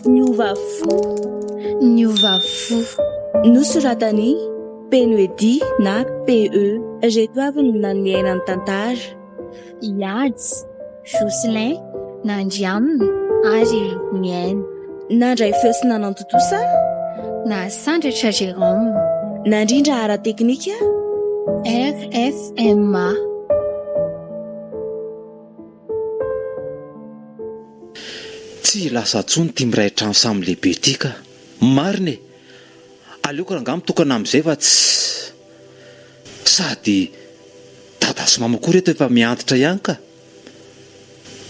Niova fo. Niova fo. Nosoratan'i Penoedi na PE. Ireto avy no nanome aina ny tantara. Ihaja, Jocelyn, Nandrianina ary Niaina. Nandray feo sy nanantontosa. Nahasandratra Jérôme. Nandrindra ara-teknika. RFMA. Tsy lasa tsony ty miray trano samy lehibe ty ka! Marina e! Aleoko rangaha mitokana amizay fa tsy sady dada sy mama koa reto efa miantitra ihany ka!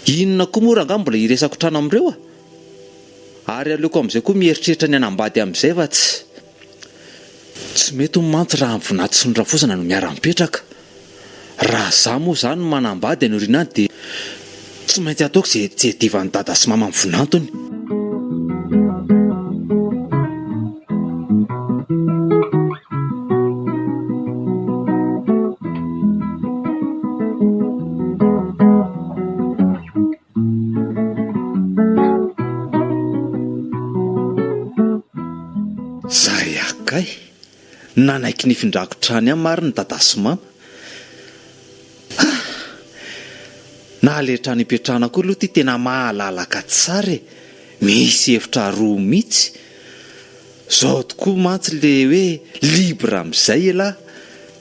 Inona koa moa rangaha mbola hiresako trano amireo a! Ary aleoko amizay koa mieritreritra ny hanambady amizay fa tsy Tsy mety hono mantsy raha ny vinato sy ny rafozana no miara-mipetraka. Raha za moa zany no manambady any aoriana any dia tsy maintsy ataoko izay tsy hiadivan'i dada sy mama amin'ny vinantony. Zay ahy kay! Nanaiky nifindrako trano ihany marina dada sy mama. Ah! Na le trano ipetrahana koa aloha ity tena mahalalaka tsara e! Misy efitra roa mihitsy. Zao tokoa mantsy le hoe libre amin'izay elah,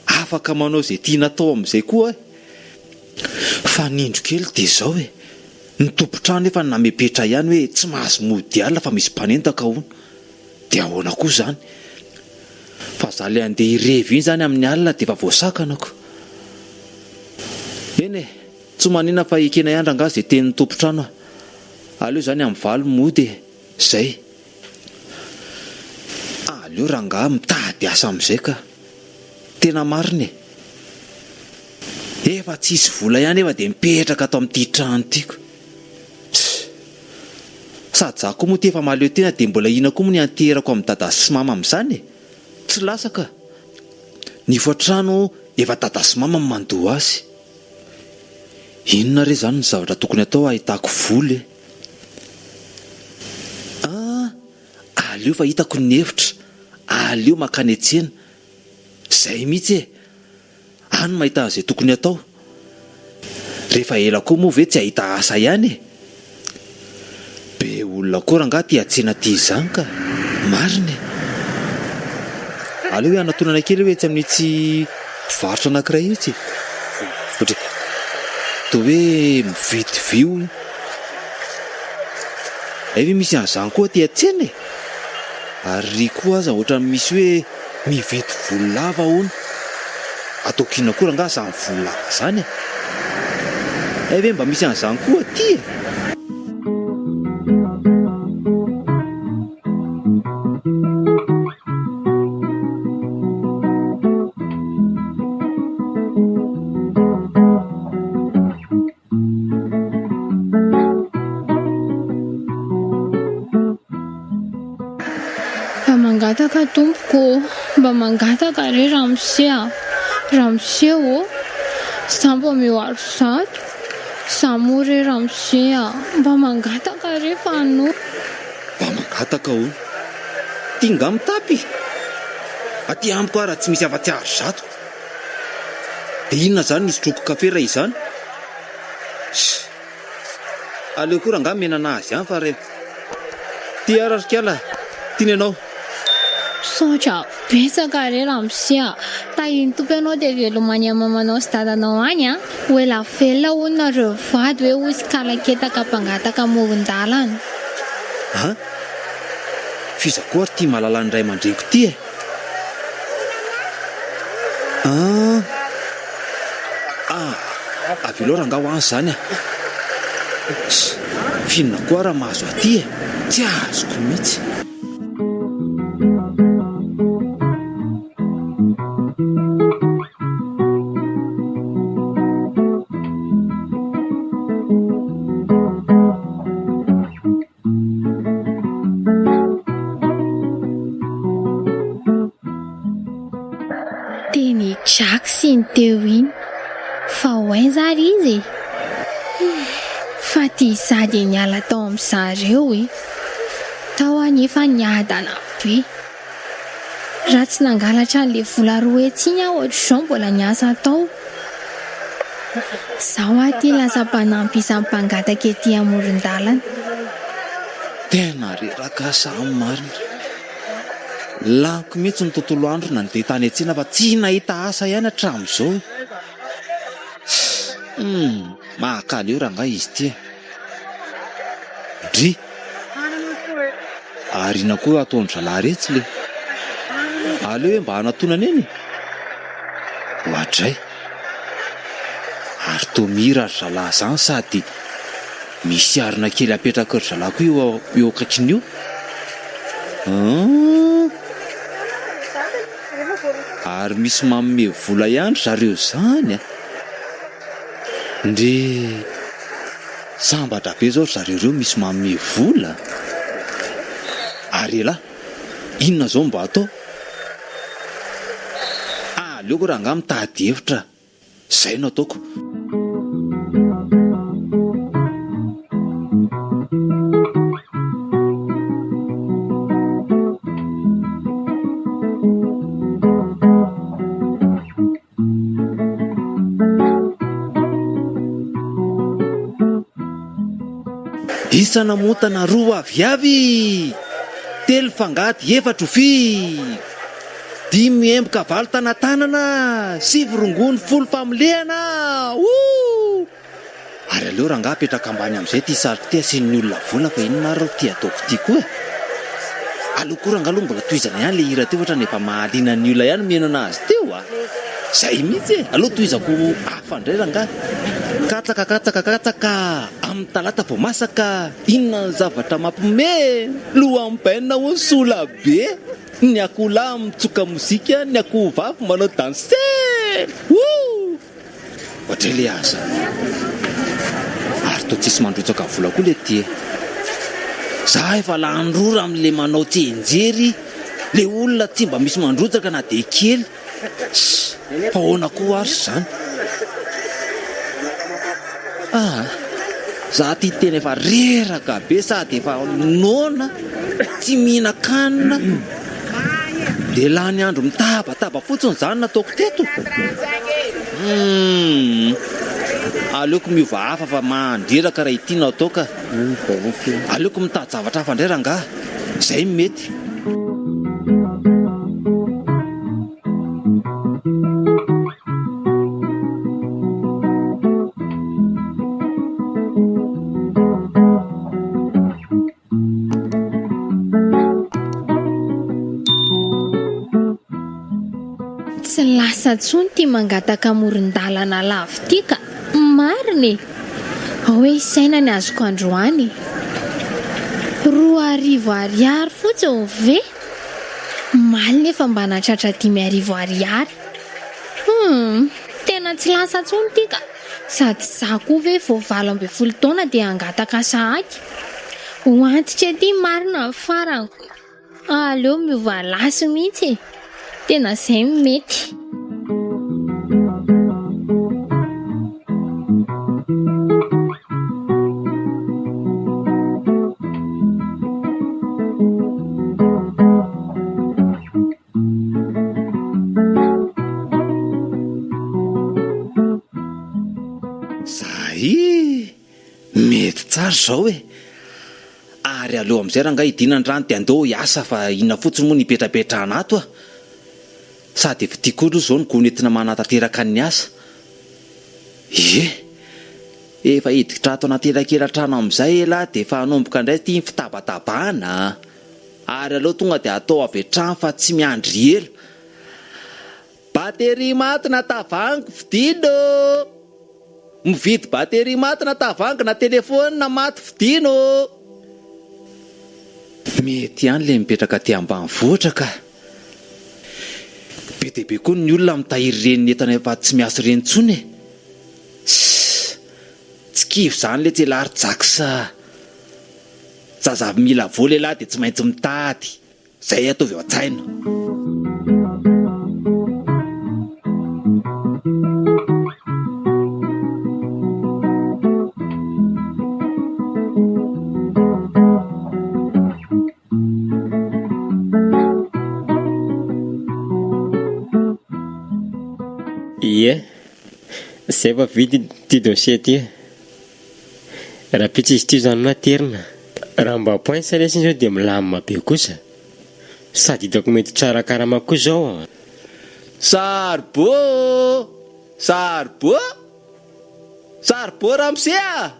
afaka manao izay tiana atao amin'izay koa e! Fa ny indro kely dia izao e! Ny tompon-trano efa namepetra ihany hoe tsy mahazo mody alina fa misy mpanendaka hono. Dia ahoana koa izany? Fa za le handeha hirevy iny izany amin'ny alina dia efa voasakana ko. Eny e! Tsy maninona fa ekena ihany rangaha izay tenin'ny tompon-trano a! Aleo izany amin'ny valo mody e! Zay. Aleo rangaha mitady asa amin'izay ka! Tena marina e! Efa tsisy vola ihany efa dia mipetraka ato amin'ity trano ity ko. Tss. Sady za koa moa ity efa mahaleo tena dia mbola inona koa moa ny hianteherako amin'i dada sy mama amin'izany e? Tsy lasa ka. Ny hofantrano efa dada sy mama no mandoa azy. Inona re izany ny zavatra tokony atao hahitako vola e? Ah, aleo fa hitako ny hevitra, aleo mankany an-tsena. Zay mihitsy e! Any mahita an'izay tokony atao. Rehefa ela koa moa ve tsy hahita asa ihany e! Be olona koa rangaha ty an-tsena ty izany ka! Marina e! Aleo hoe hanatonana kely eo etsy amin'itsy mpivarotra anankiray itsy e! Ohatra toa hoe mividy vy hono. Hay ve misy an'izany koa aty an-tsena e! Ary ry koa aza ohatran'ny misy hoe mividy volo lava hono. Ataoko inona koa rangaha zany volo lava zany e? Hay ve mba misy an'izany koa aty e? Mba mangataka tompoko ô, mba mangataka re ramose a, ramose ô, za mba omeo arizato, za moa re ramose a, mba mangataka re fa no. Mba mangataka hono. Ty nga mitapy? Aty amiko ara tsy misy afa-tsy arizato. Dia inona izany no hisotroako kafe raha izany? Ssy. Aleo koa rangaha mihinana azy ihany fa re. Ty ara ry kala, tiana ianao. Misaotra betsaka re ramose a! Tahin'ny Tompo ianao dia veloma any amin'ny mamanao sy dadanao any a! Ho ela velona hono nareo vady hoe hozy kalaketaka mpangataka amoron-dalana. An! F'iza koa ary ity malalan'ny ray aman-dreniko ity e? An! Ah! Avelao rangaha ho any izany a! F'inona koa raha mahazo aty e? Tsy azoko mihitsy. Teny Jax iny teo iny. Fa ho aiza ary izy e? Fa ty za dia niala tao amin zareo e. Tao aho nefa niadana be. Raha tsy nangalatra an'le vola 200 iny aho ohatr'izao mbola niasa tao. Zao aho ty lasa mpanampy isan'ny mpangataka ety amoron-dalana. Tena reraka za marina. Laniko mihitsy ny tontolo andro nandeha tany an-tsena fa tsy nahita asa ihany hatramin'izao e. Humm, mahakaleo rangahy izy ity e. Dry. Ary inona koa ataon-dry zalahy retsy le. Aleo hoe mba hanatonana eny e. Oadray. Ary toa mihira ry zalahy zany sady misy arina kely apetraky ry zalahy koa eo eo akaikiny eo. Humm. Ary misy manome vola ihany ry zareo zany a! Ndrii! Sambatra be zao ry zareo ireo misy manome vola! Ary elah, inona zao mba atao? Aleoko rangaha mitady hevitra. Zay no ataoko. Isa namontana roa aviavy, telo fangady, efatra rofia. Dimy emboka valo tanatanana, sivy rongony folo famolehana ooh! Ary aleo rangaha apetraka ambany amin'izay ity sariko ity asian'ny olona vola fa inona ary ity ataoko ity koa e! Aleo koa rangaha aloha mbola tohizana ihany le hira teo ohatrany efa mahaliana ny olona ihany mihaino anazy teo a! Zay mihitsy e! Aleo tohizako hafa indray rangaha! Katsaka katsaka katsaka, amin'ny talata vao masaka, inona ny zavatra mampime? Loham bainina hono sola be! Ny akoholahy mitsoka mozika, ny akohovavy manao danse! Woo! Ohatray le asa. Ary toa tsisy mandrotsaka vola koa le ty e. Za efa lany rora amle manao tsianjery le olona tsy mba misy mandrotsaka na dia kely. Ss, fa ahoana koa ary izany? Ah, za ty tena efa reraka be sady efa noana, tsy mihinan-kanina, dia lany andro mitabataba fotsiny izany nataoko teto. Humm, aleoko miova hafa fa mandreraka raha ity no atao ka. Aleoko mitady zavatra hafa indray rangaha, izay no mety. Tsy lasa intsony ity mangataka amoron-dalana lavo ity ka! Marina e! Ao hoe isaina ny azoko androany e! 2000 ariary fotsiny ve? Omaly nefa mba nahatratra 5000 ariary. Hum! Tena tsy lasa intsony ity ka! Sady za koa ve vao 18 taona dia hangataka sahady? Ho antitra ety marina ny farany ko! Aleo miova lasy mihitsy e! Tena zay no mety. Zay! Mety tsara izao e! Ary aleo amin'izay rangahy hidina ny rano dia andao hiasa fa inona fotsiny moa ny hipetrapetrahana ato a! Sady efa tiako aloha izao ny gony entina manatanteraka ny asa. Ie! Efa hiditra ato anaty elakela-trano amin'izay elah dia efa hanomboka indray ity ny fitabatabana a! Ary aleo tonga dia atao avy hatrany fa tsy miandry ela. Batterie maty na tavangy fidino ô! Mividy batterie maty na tavangy na telephone maty fidino ô! Mety ihany le mipetraka aty ambanivohitra ka! Be dia be koa ny olona mitahiry ireny entana efa tsy miasa ireny intsony e! Tssy! Tsy kivy izany letsy elah ry Jax a! Zaza mila vola elah dia tsy maintsy mitady. Zay ataovy ao an-tsaina. Ie, zay vao vita ity dossier ity. Rahampitso izy ity izany no aterina. Raha mba points lesy izao dia milamina be kosa. Sady hitako mety tsara karama koa izao an. Sarbo! Sarbo! Sarbo ramose a!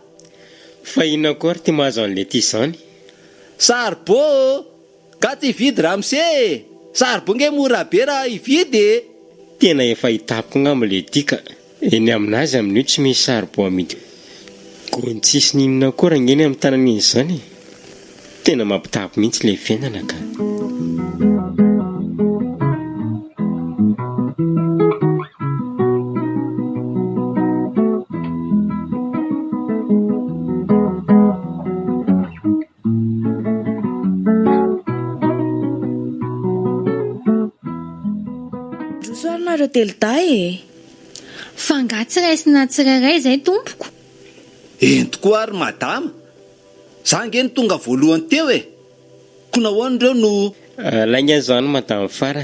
Fa inona koa ary ity mahazo an'ilay ity izany? Sarbo! Ka tsy hividy ramose e! Sarbo nge mora be raha hividy e! Tena efa hitapiko ngamba le ty ka! Eny aminazy amin'io tsy misy saribao amidy gony tsisy n'inona koa raha nge ny amin'ny tanana iny izany e! Tena mampitapy mihitsy le fiainana ka! Roso ary nareo telodahy e! Fa nga tsy raisina tsirairay izay tompoko? Eny tokoa ary madama, za ange no tonga voalohany teo e! Ko nahoana ireo no. Lainga izany madame Fara.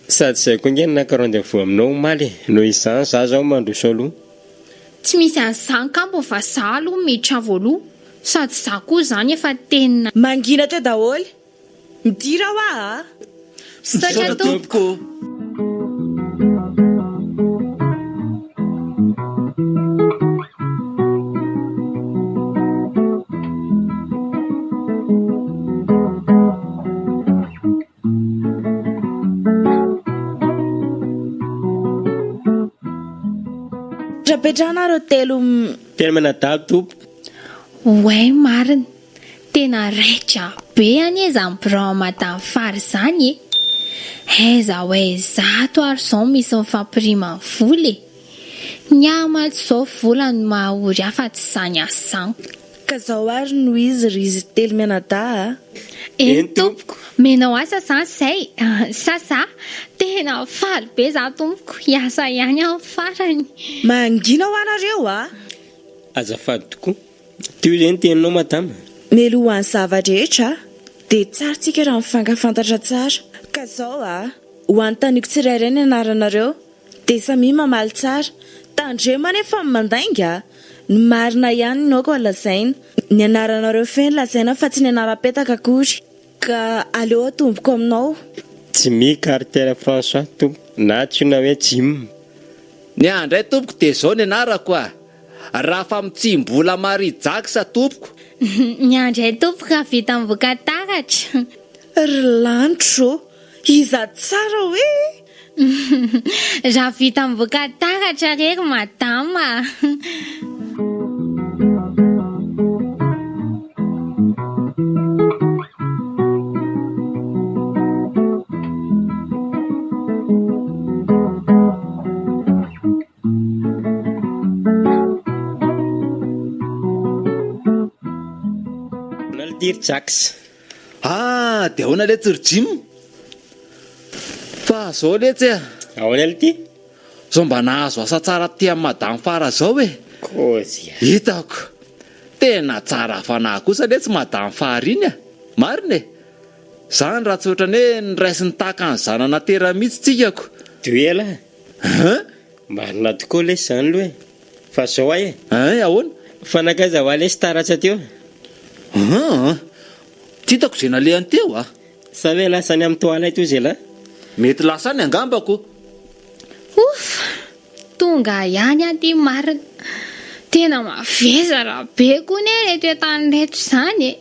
Sady izay koa ange no naka rendez-vous aminao omaly e! Noho izany za zao mandroso aloha. Tsy misy an'izany kamo fa za aloha miditra voaloha sady za koa izany efa tena. Mangina teo daholo. Midira hoa a! Misaotra tompoko. Mipetrapetraha nareo telo. Tena manadalo tompoko. Oay marina, tena raitra be anie zany birao madame Fary zany e! Aiza ho aiza ato ary zao misy mifampirima ny vola e! Ny ahy mantsy zao vola no maha ory ahy fa tsy zany asa zany. Ka zao ary no izy ry izy telo mianadahy a! Eny tompoko, menao asa zany zay sasa, tena faly be za tompoko, hiasa ihany aho farany. Mangina hoa nareo a! Azafady tokoa. Teo izay ny teninao madama. Mialohan'ny zava-drehetra dia tsara tsika raha mifankafantatra tsara. Ka zao a! Ho anontaniako tsirairay ny anaranareo Dia samia mamaly tsara. Tandremo anefa ny mandainga a! Ny marina ihany no aoka lazaina. Ny anaranareo feno lazaina fa tsy ny anaram-petaka akory. Ka aleo atomboko aminao. Jimmy Carter François tompoko na antsoina hoe Jim. Ny ahy indray tompoko dia izao ny anarako a! Rafamotsimbola Marie Jacques tompoko. Ny ahy indray tompoko Ravitamboka Taratra. Ry lanitra ô! Iza tsara hoe? Raha vita mivoaka taratra re ry madama a! Ahoana ity ry Jax? Ah, dia ahoana letsy ry Jim? Fa zao letsy a! Ahoana lty? Zao mba nahazo asa tsara aty amin'i Madame Fara zao e! Kôzy a! Hitako! Tena tsara fanahy kosa letsy Madame Fara iny a! Marina e! Zany raha tsy ohatran'ny hoe niraisiny tahaka ny zananatera mihitsy tsika ko! Duel a! Hein? Marina tokoa lesy zany aloha e! Fa zao ay e! Hein, ahoana? Fa nankaiza hoa lesy taratra teo? Hein, tsy hitako izay nalehany teo a! Sa ve lasa any amin'ny toilette ozy elah? Mety lasa any angamba ko! Ouf! Tonga ihany aho ty marina! Tena mavesatra be koa ne reto entana reto izany e!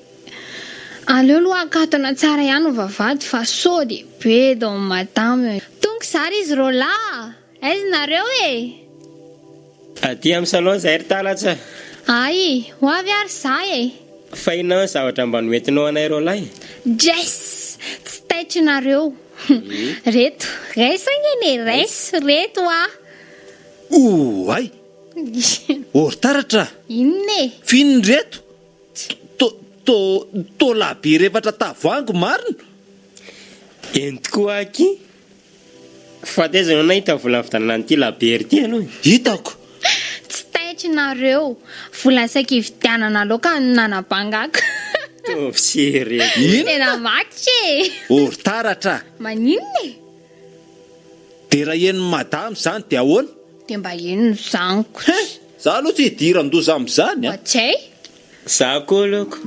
Aleo aloha akatona tsara ihany ny vavahady fa sao dia be dao madame. Tonga zary izy roalahy a! Aiza nareo e? Aty amin'ny salon zahay ry Talatsa. Ay, ho avy ary za e! Fa inona ny zavatra mba noentinao anay roalahy? Jess! Tsy taitry nareo. Reto, raiso ange ne, raiso, reto a! Oay! Or taratra! Inona e? F'inona ireto? To, to, tôlabe efatra tavoahangy marina? Eny tokoa aky! Fa taiza ianao nahita vola nividianana an'ity labiera ity aloha e? Hitako! Tsy taitry nareo, vola saika hividianana laoka no nanabangako. Tovy reto. Inona? Tena matotra e! Or taratra! Maninona e? Dia raha henon'i madama izany dia ahoana? Dia mba eny no zaniko. He! Za aloha tsy hidiran-doza amin'izany a! Ohatray? Za koa aloha ko.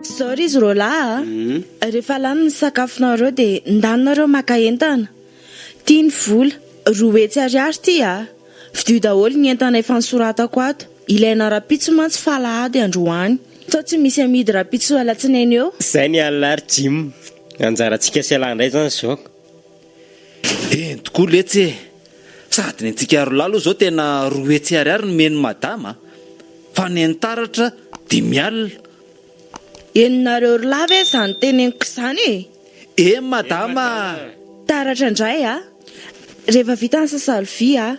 Zao ry izy roalahy a! Rehefa lany ny sakafonareo dia ndanonareo maka entana. Ty ny vola, 200 ariary ty a! Vidio daholo ny entana efa nosoratako ato. Ilaina rapitso mantsy fa alahady androany. Sao tsy misy amidy rapitso alatsinainy eo? Zay ny alina ry Jim. Anjarantsika sy ialahy indray zany zao. Eny tokoa letsy e! Sady ny antsika roalahy aloha izao tena 200 ariary nomen'i madama a! Fa ny an'i Taratra 50 alina. Henonareo roalahy ve izany teneniko izany e? Eny madama a! Taratra indray a! Rehefa vita ny sasalovia a!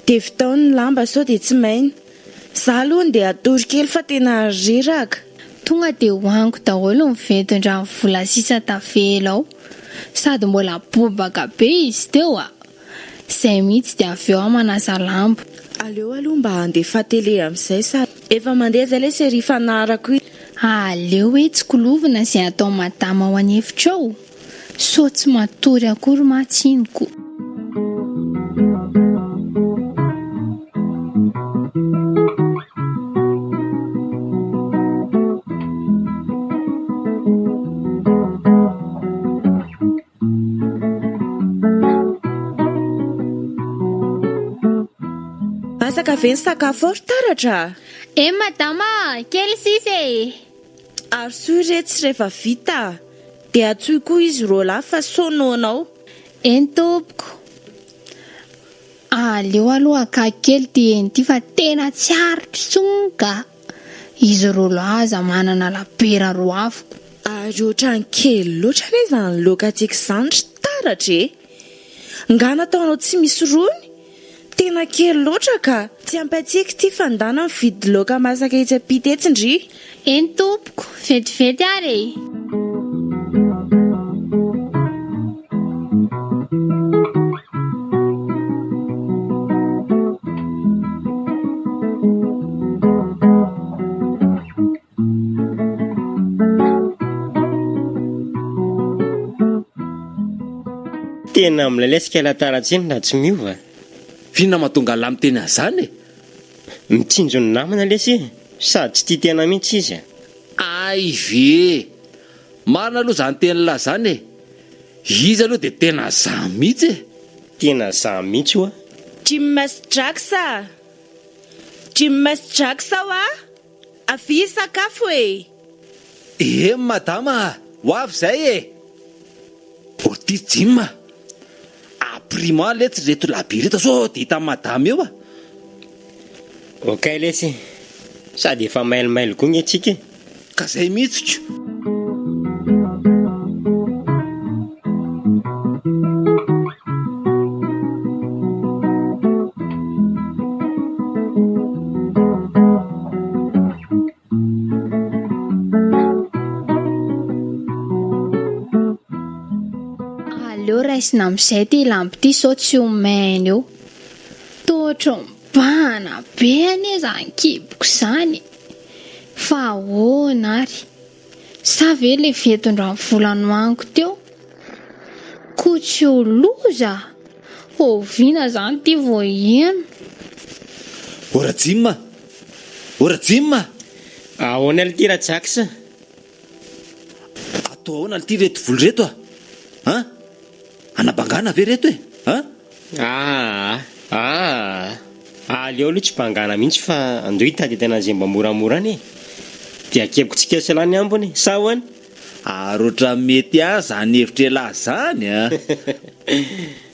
Dia vitao ny lamba sao dia tsy maina. Za aloha ndeha hatory kely fa tena reraka. Tonga dia hohaniko daholo ny ventin-drano vola sisa tavela ao. Sady mbola bobaka be izy teo a! Zay mihitsy dia avy eo aho manasa lamba. Aleo aloha mba handefa télé amin'izay sa efa mandeha zay ilay série fanarako iny. Aleo hoe tsikolovina izay atao madama ao an'efitra ao. Sao tsy matory akory mantsy iny ko. Masaka ve ny sakafo ao ry Taratra a? Eny madama a! Kely sisa e! Arosoy retsy rehefa vita a! Dia antsoy koa izy roalahy fa sao noana ao. Eny tompoko. Aleo aloha akaiky kely ity hena ity fa tena tsy aritro intsony ka. Izy roalahy aza manana labiera roaviko. Ary ohatran'ny kely loatra anie izany laokantsika izany ry Taratra e! Nga nataonao tsy misy rony? Tena kely loatra ka! Tsy ampy antsika ity fa ndana mividy laoka masaka etsy ampita etsy ndry! Eny tompoko, vetivety ary e! Tena milelesika ilay taratsy iny raha tsy miova. F'inona mahatonga an'lah miteny an'izany e? Mitsinjo ny namana lesy e! Sady tsy tia tena mihitsy izy a! Hay ve! Marina aloha izany tenin'lah izany e! Izy aloha dia tena za mihitsy e! Tena za mihitsy oa! Jim sy Jax a! Jim sy Jax oa! Avia hisakafo e! Eny madama a! Ho avy izay e! Ô ty Jim a! Apirimo ahy letsy ireto labiera ireto sao dia hitan'i madama eo a! Ok lesy e! Sady efa mailomailo koa nge tsika e! Ka zay mihitsy ko! Aleo raisina amin'izay ity lamba ity sao tsy ho maina eo. Toa ohatran'ny mibahana be anie izany kiboko izany e! Fa ahoana ary? Sa ve ilay ventin-dranovola nohaniko teo? Koa tsy ho loza? Oviana izany ity vao heno? Ô Rajim a! Ô Rajim a! Ahoana lty Rajax a? Atao ahoana lty reto volo reto a? An? Anabangana ve reto e? An? Aa! Aa! Aleo aloha tsy bangana mihitsy fa andao hitady entana izay mba moramora any e! Dia akebokontsika sy elah ny ambiny, sa ahoana? Ary ohatran'ny mety ahy zany hevitr'elah zany a!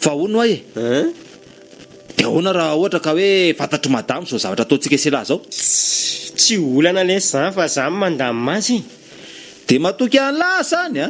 Fa hono hoa e! Dia ahoana raha ohatra ka hoe fantatr'i madama izao zavatra ataontsika sy elah izao? Tsy olana lesy zany fa za mandamina azy e! Dia matoky an'lah zany a!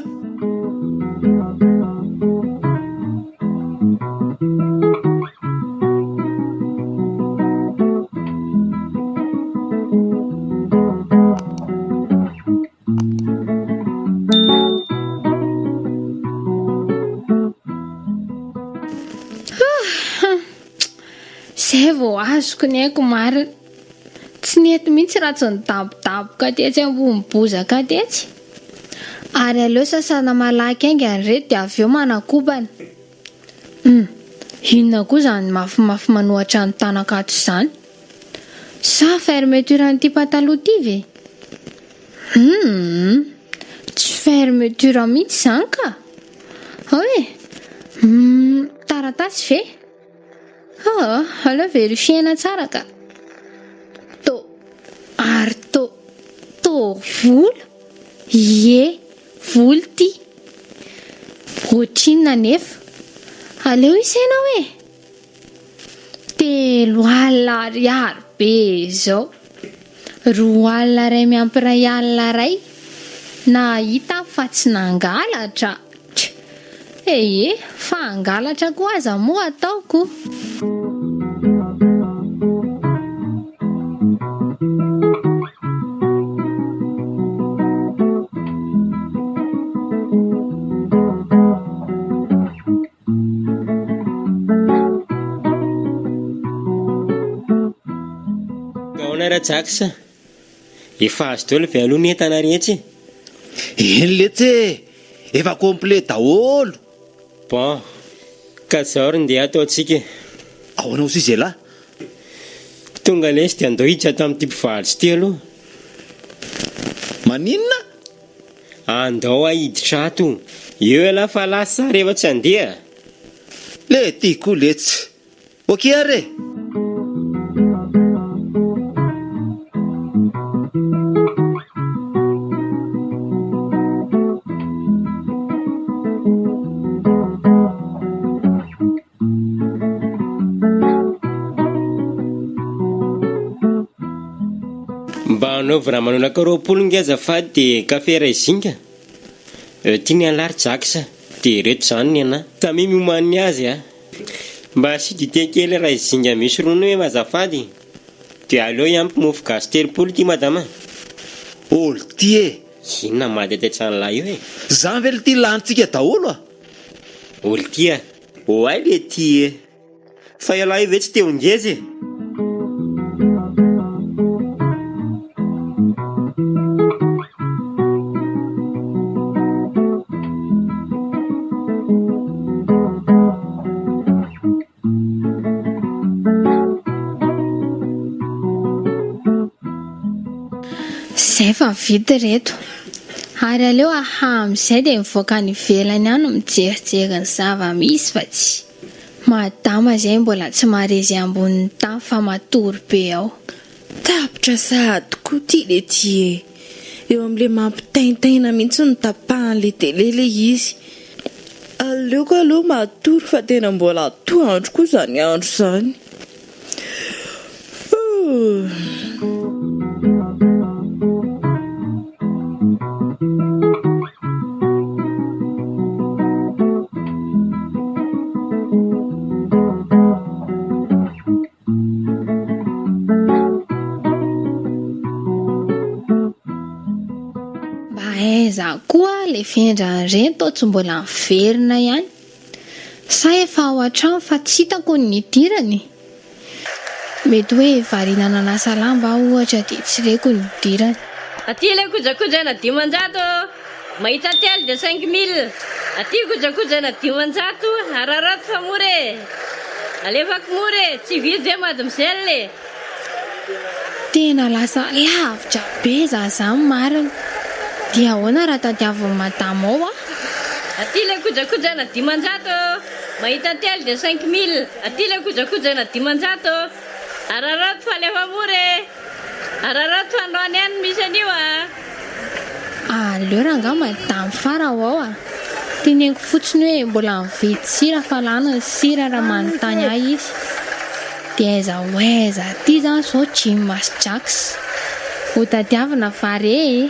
Izay vao azoko ny aiko marina. Tsy nety mihitsy raha tsy nidabodaboka tetsy ambony bozaka tetsy. Ary aleo sasana malaky haingana ireto dia avy eo manakobana. Hum, inona koa izany mafimafy manohatra ny tanako ato izany? Sa fermeture an'ity pataloha ity ve? Hum, tsy fermeture mihitsy izany ka! Ao e! Hum, taratasy ve? Ah, aleo verifier-na tsara ka! To, ary to, to vola? Ie, vola ity! Ohatrinona anefa? Aleo isaina hoe? 30 ariary be izao. 2 iray miampy 1 iray. Nahita aho fa tsy nangalatra. Tch! Ehe, fa hangalatra koa aza moa ataoko. Ahoana Rajax a? Efa azo daholo ve aloha ny entana rehetra e? Eny letsy e! Efa complet daholo! Bon, ka zao ry ndeha ataontsika e! Ahoana hozy izy elah? Tonga lesy dia andao hiditra ato amin'ity mpivarotra ity aloha. Maninona? Andao hiditra ato. Eo ialahy fa lasa za rehefa tsy handeha. Le ty koa letsy. Ok ary e! Mba anaovy ramanonaka 20 nge azafady dia kafe iray zinga. Ty ny anlah ry Jax dia ireto izany ny anah. Samia miomany ny azy a. Mba asio dite kely iray zinga misy ronono eo azafady. Dia aleo hiampy mofo gasy 30 ity madama. Ol ty e! Inona mahataitaitra an'lah io e? Zany ve lty lanintsika daholo a! Ol ty a! Oay le ty e! Fa ialahy io ve tsy te ho ngeza e? Zay fa vita ireto. Ary aleo aha amin'izay dia mivoaka any ivelany any mijerijery ny zava-misy fa tsy. Madama izay mbola tsy marezy ambonin'ny tany fa matory be ao. Tapitra sahady koa ity le ty e! Eo amin'ilay mampitaintaina mihitsy no tapahan'ilay télé ilay izy. Aleoko aloha matory fa tena mbola atoandro koa izany andro izany. Mba aiza koa le vendrana ireny toa tsy mbola miverina ihany. Sa efa ao an-trano fa tsy hitako ny nidirany? Mety hoe variana nanasa lamba aho ohatra dia tsy reko ny nidirany. Aty ilay kojakojana 500 ô! Mahita telo dia 5000. Aty kojakojana 500, araraoty fa mora e! Alefako mora e! Tsy hividy ve mademoiselle e? Tena lasa lavitra be za zany marina. Dia ahoana raha tadiavin'i madama ao aho? Aty ilay kojakojana 500 ô! Mahita telo dia 5000. Aty ilay kojakojana 500 ô! Araraoty fa alefa mora e! Araraoty fa androany ihany no misy an'io a! Aleo rangaha madame Fara ho ao a! Teneniko fotsiny hoe mbola mividy sira fa lany ny sira raha manontany ahy izy. Dia aiza ho aiza aty izany izao Jim sy Jax? Ho tadiavina va re e?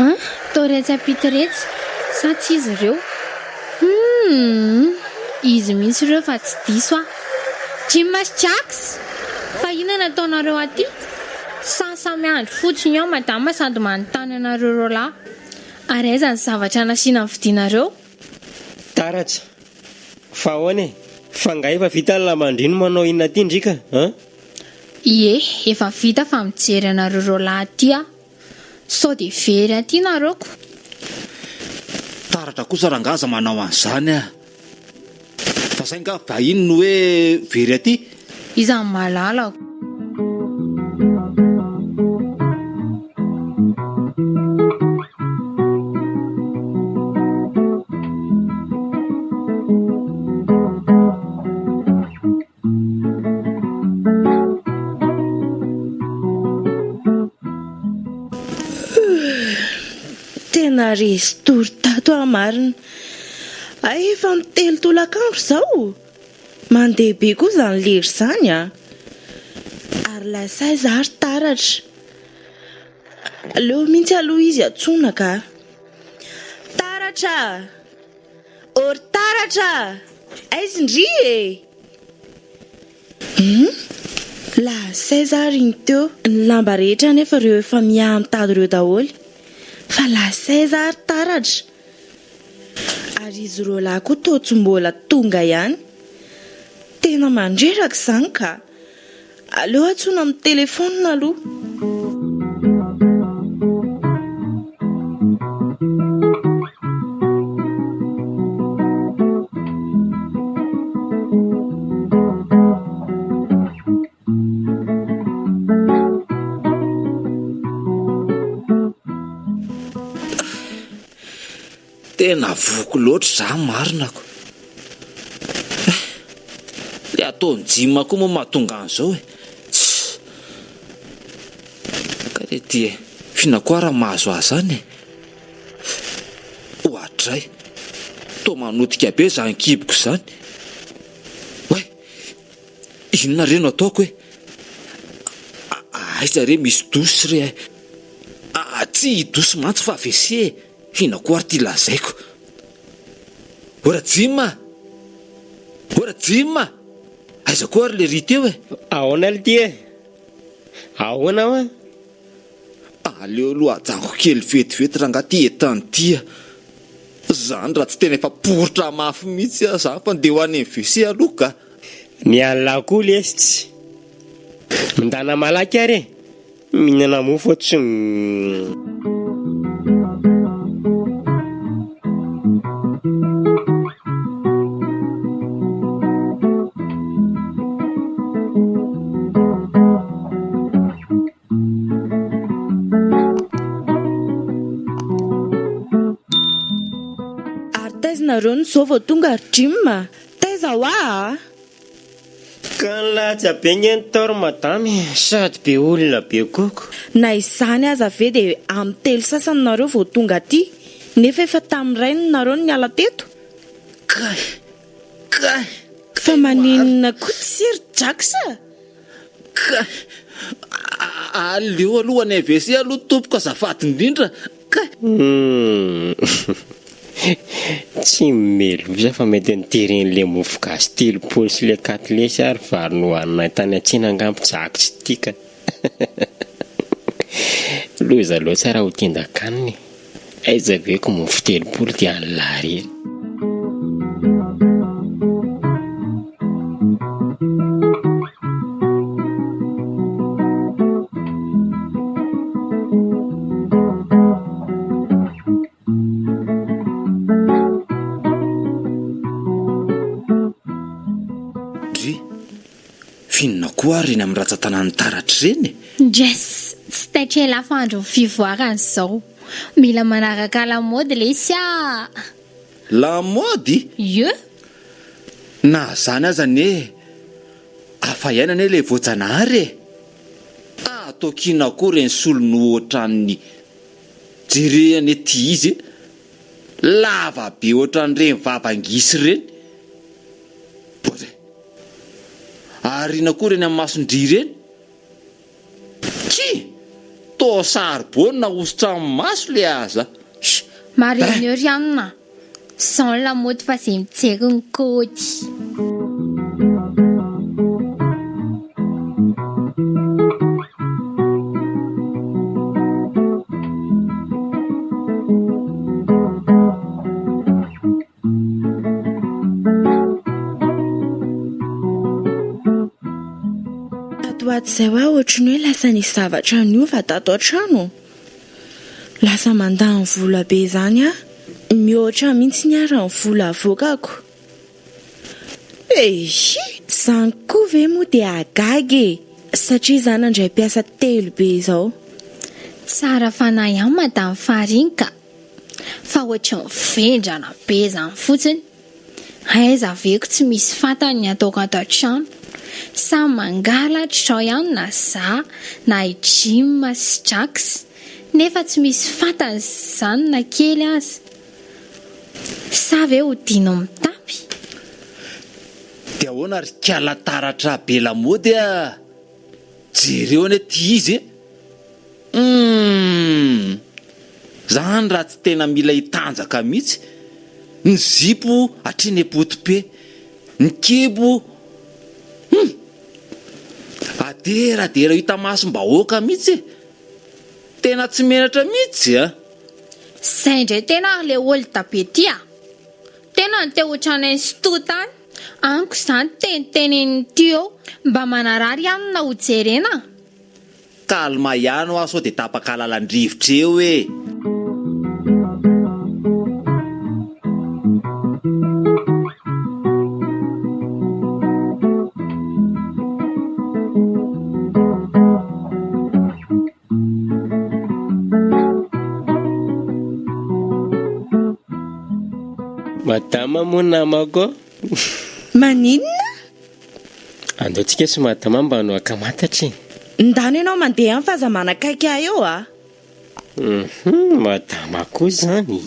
An? Toa retsy ampita iretsy, sa tsy izy ireo? Humm! Izy mihitsy ireo fa tsy diso aho. Jim sy Jax! Fa inona no ataonareo aty? Sasa miandry fotsiny ao madama sady manontany anareo roalahy. Ary aiza ny zavatra nasiana ny vidianareo? Taratra, fa ahoana e? Fa nga efa vita ny lamandry no manao inona aty ndry ka an? Ie, efa vita fa mijery anareo roalahy aty aho. Sao dia very aty nareo ko. Taratra kosa rangaha aza manao an'izany ah. Fa zay nga vahiny no hoe very aty? Iza no mahalala ko. Tena resy tory tato aho marina. Hay efa amin'ny telo tolakandro izao. Mandeha be koa izany lery izany a! Ary lasa aiza ary taratra? Aleo mihitsy aloha izy antsoina ka. Taratra! Ô ry Taratra a! Aiza ndry e? Hum! Lasa aiza ary iny teo? Ny lamba rehetra anefa ireo efa miaha mitady ireo daholo. Fa lasa aiza ary Taratra? Ary izy roalahy koa toa tsy mbola tonga ihany. Tena mandreraka izany ka! Aleo antsoina amin'ny telefaonina aloha. Tena voky loatra za marina ko. Eh, le ataon'i Jim koa moa mahatonga an'izao e. Tss. Ka le ty e, f'inona koa raha mahazo ahy zany e. Oadray, toa manotika be zany kiboko zany. Oay, inona re no ataoko e? Aiza re misy douche re eh? Tsy douche mantsy fa WC e. Inona koa ary ty lazaiko? Ô Rajim a! Ô Rajim a! Aiza koa ary le ry teo e? Ahoana lty e? Ahoana hoa? Aleo aloha ajanoko kely vetivety rangaha ty entana ty a! Zany raha tsy tena efa poritra mafy mihitsy aho zany fa ndeha ho any amin'ny WC aloha ka! Ny an'lah koa lesy tsy. Mindana malaky ary e! Mihinana mofo aho tsy. Ary taiza nareo no zao vao tonga ry Jim a? Taiza hoa a? Ka nilaza be nge ny tao ry madama e, sady be olona be koa ko. Na izany aza ve dia amin'ny telo sasany nareo vao tonga aty, nefa efa tamin'ny iray no nareo no niala teto? Kay! Kay! Fa maninona koa tsy ry Jax a? Kay! Aleo aloha any WC aloha tompoko azafady indrindra kay! Humm tsy melosa fa mety niteren'le mofo gasy 30 sy le katlesy ary vary nohaninay tany an-tsena angamba jaky tsy tia ka. Loza loatra raha ho tendan-kanina e. Aiza ve ko mofo 30 dia an'lah irery. Dry, f'inona koa ary eny amin'ny ratsan-tanan'ny taratra ireny e? Jess, tsy taitra elah fa andron'ny fivoarana izao. Mila manaraka lamaody lesy ah! Lamaody? Ie! Na izany aza anie hafa ihany anie ilay voajanahary e! Ataoko inona koa ireny solony ohatran'ny jereo anie ity izy e! Lava be ohatran'ireny vava-ngisy ireny. Bozy e! Ary inona koa ireny amin'ny mason-dry ireny? Ki! Toa saribao no nahosotra amin'ny maso le aza. Sh! Marina eo ry anona a! Zao ny lamaody fa ze mijery ny kôdy. Tato ho ato izay hoa ohatry ny hoe lasa nisy zavatra niova tato an-trano. Lasa mandany vola be izany aho. Mihoatra mihitsy ny ary ny vola avoakako. Eihh! Izany koa ve moa dia hahagaga e! Satria izaho nandray mpiasa telo be izao. Tsara fanahy ihany Madame Farine ka! Fa ohatry ny vendrana be izany fotsiny. Aiza ve ko tsy misy fantany ny ataoko ato an-trano. Samy mangalatra izao ihany na za na i Jim sy Jax nefa tsy misy fantany izany na kely aza. Sa ve hodianao mitapy? Dia ahoana ry kala taratra be lamaody a! Jereo anie ty izy e! Humm! Zany raha tsy tena mila hitanjaka mihitsy, ny zipo hatreny am-poto-pe, ny kibo humm! Aderadera hita masom-bahoaka mihitsy e! Tena tsy menatra mihitsy a! Zay ndray tena ary le olda be ty a! Tena ny te ho tranainy sy to tany. Amiko zany teniteneniny ty eo mba manarary ihany na ho jerena a! Calme ihany hoa sao dia tapaka lalan-drivotra eo e! Madama moa namako. Maninona? Andao tsika sy madama mba hanao ankamatatra e. Ndana ianao mandeha any fa aza manakaiky ahy eo a. Hum, madama koa izany.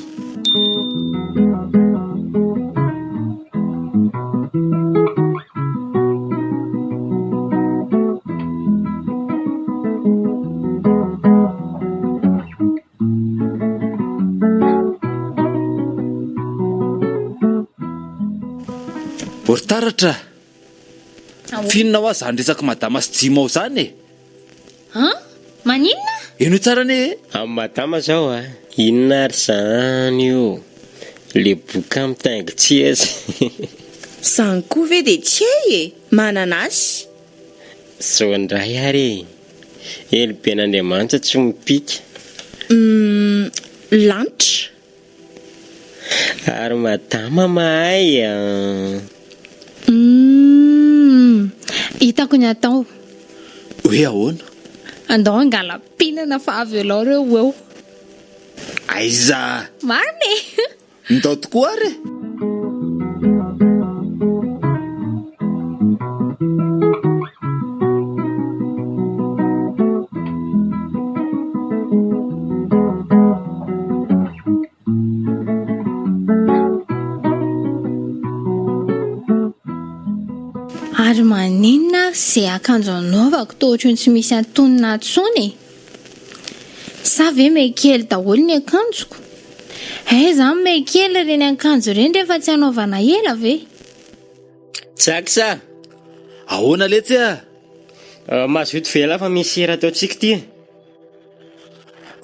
Ry taratra, f'inona hoa zany resak'i madama sy Jimao zany e? An? Maninona? Henoy tsara anie e! Amin'i madama zao a! Inona ary zany io? Le boka mitaingin-tseza. Zany koa ve dia tsy hay e! Mananasy. Zao indray ary e! Heloben'Andriamanitra tsy mipika. Humm lanitra. Ary madama mahay an! Humm hitako ny atao. Hoe ahoana? Andao hangala-pihinana fa avelao reo ho eo. Aiza? Marina e! Ndao tokoa ary e! Ary maninona ary ze akanjo anaovako toa ohatran'ny tsy misy antonona intsony e? Sa ve mey kely daholo ny akanjoko? Aiza any mey kely ireny akanjo ireny rehefa tsy anaovana ela ve? Jax a! Ahoana letsy a? Mazoto ve elah fa misy sera ataontsika ity e?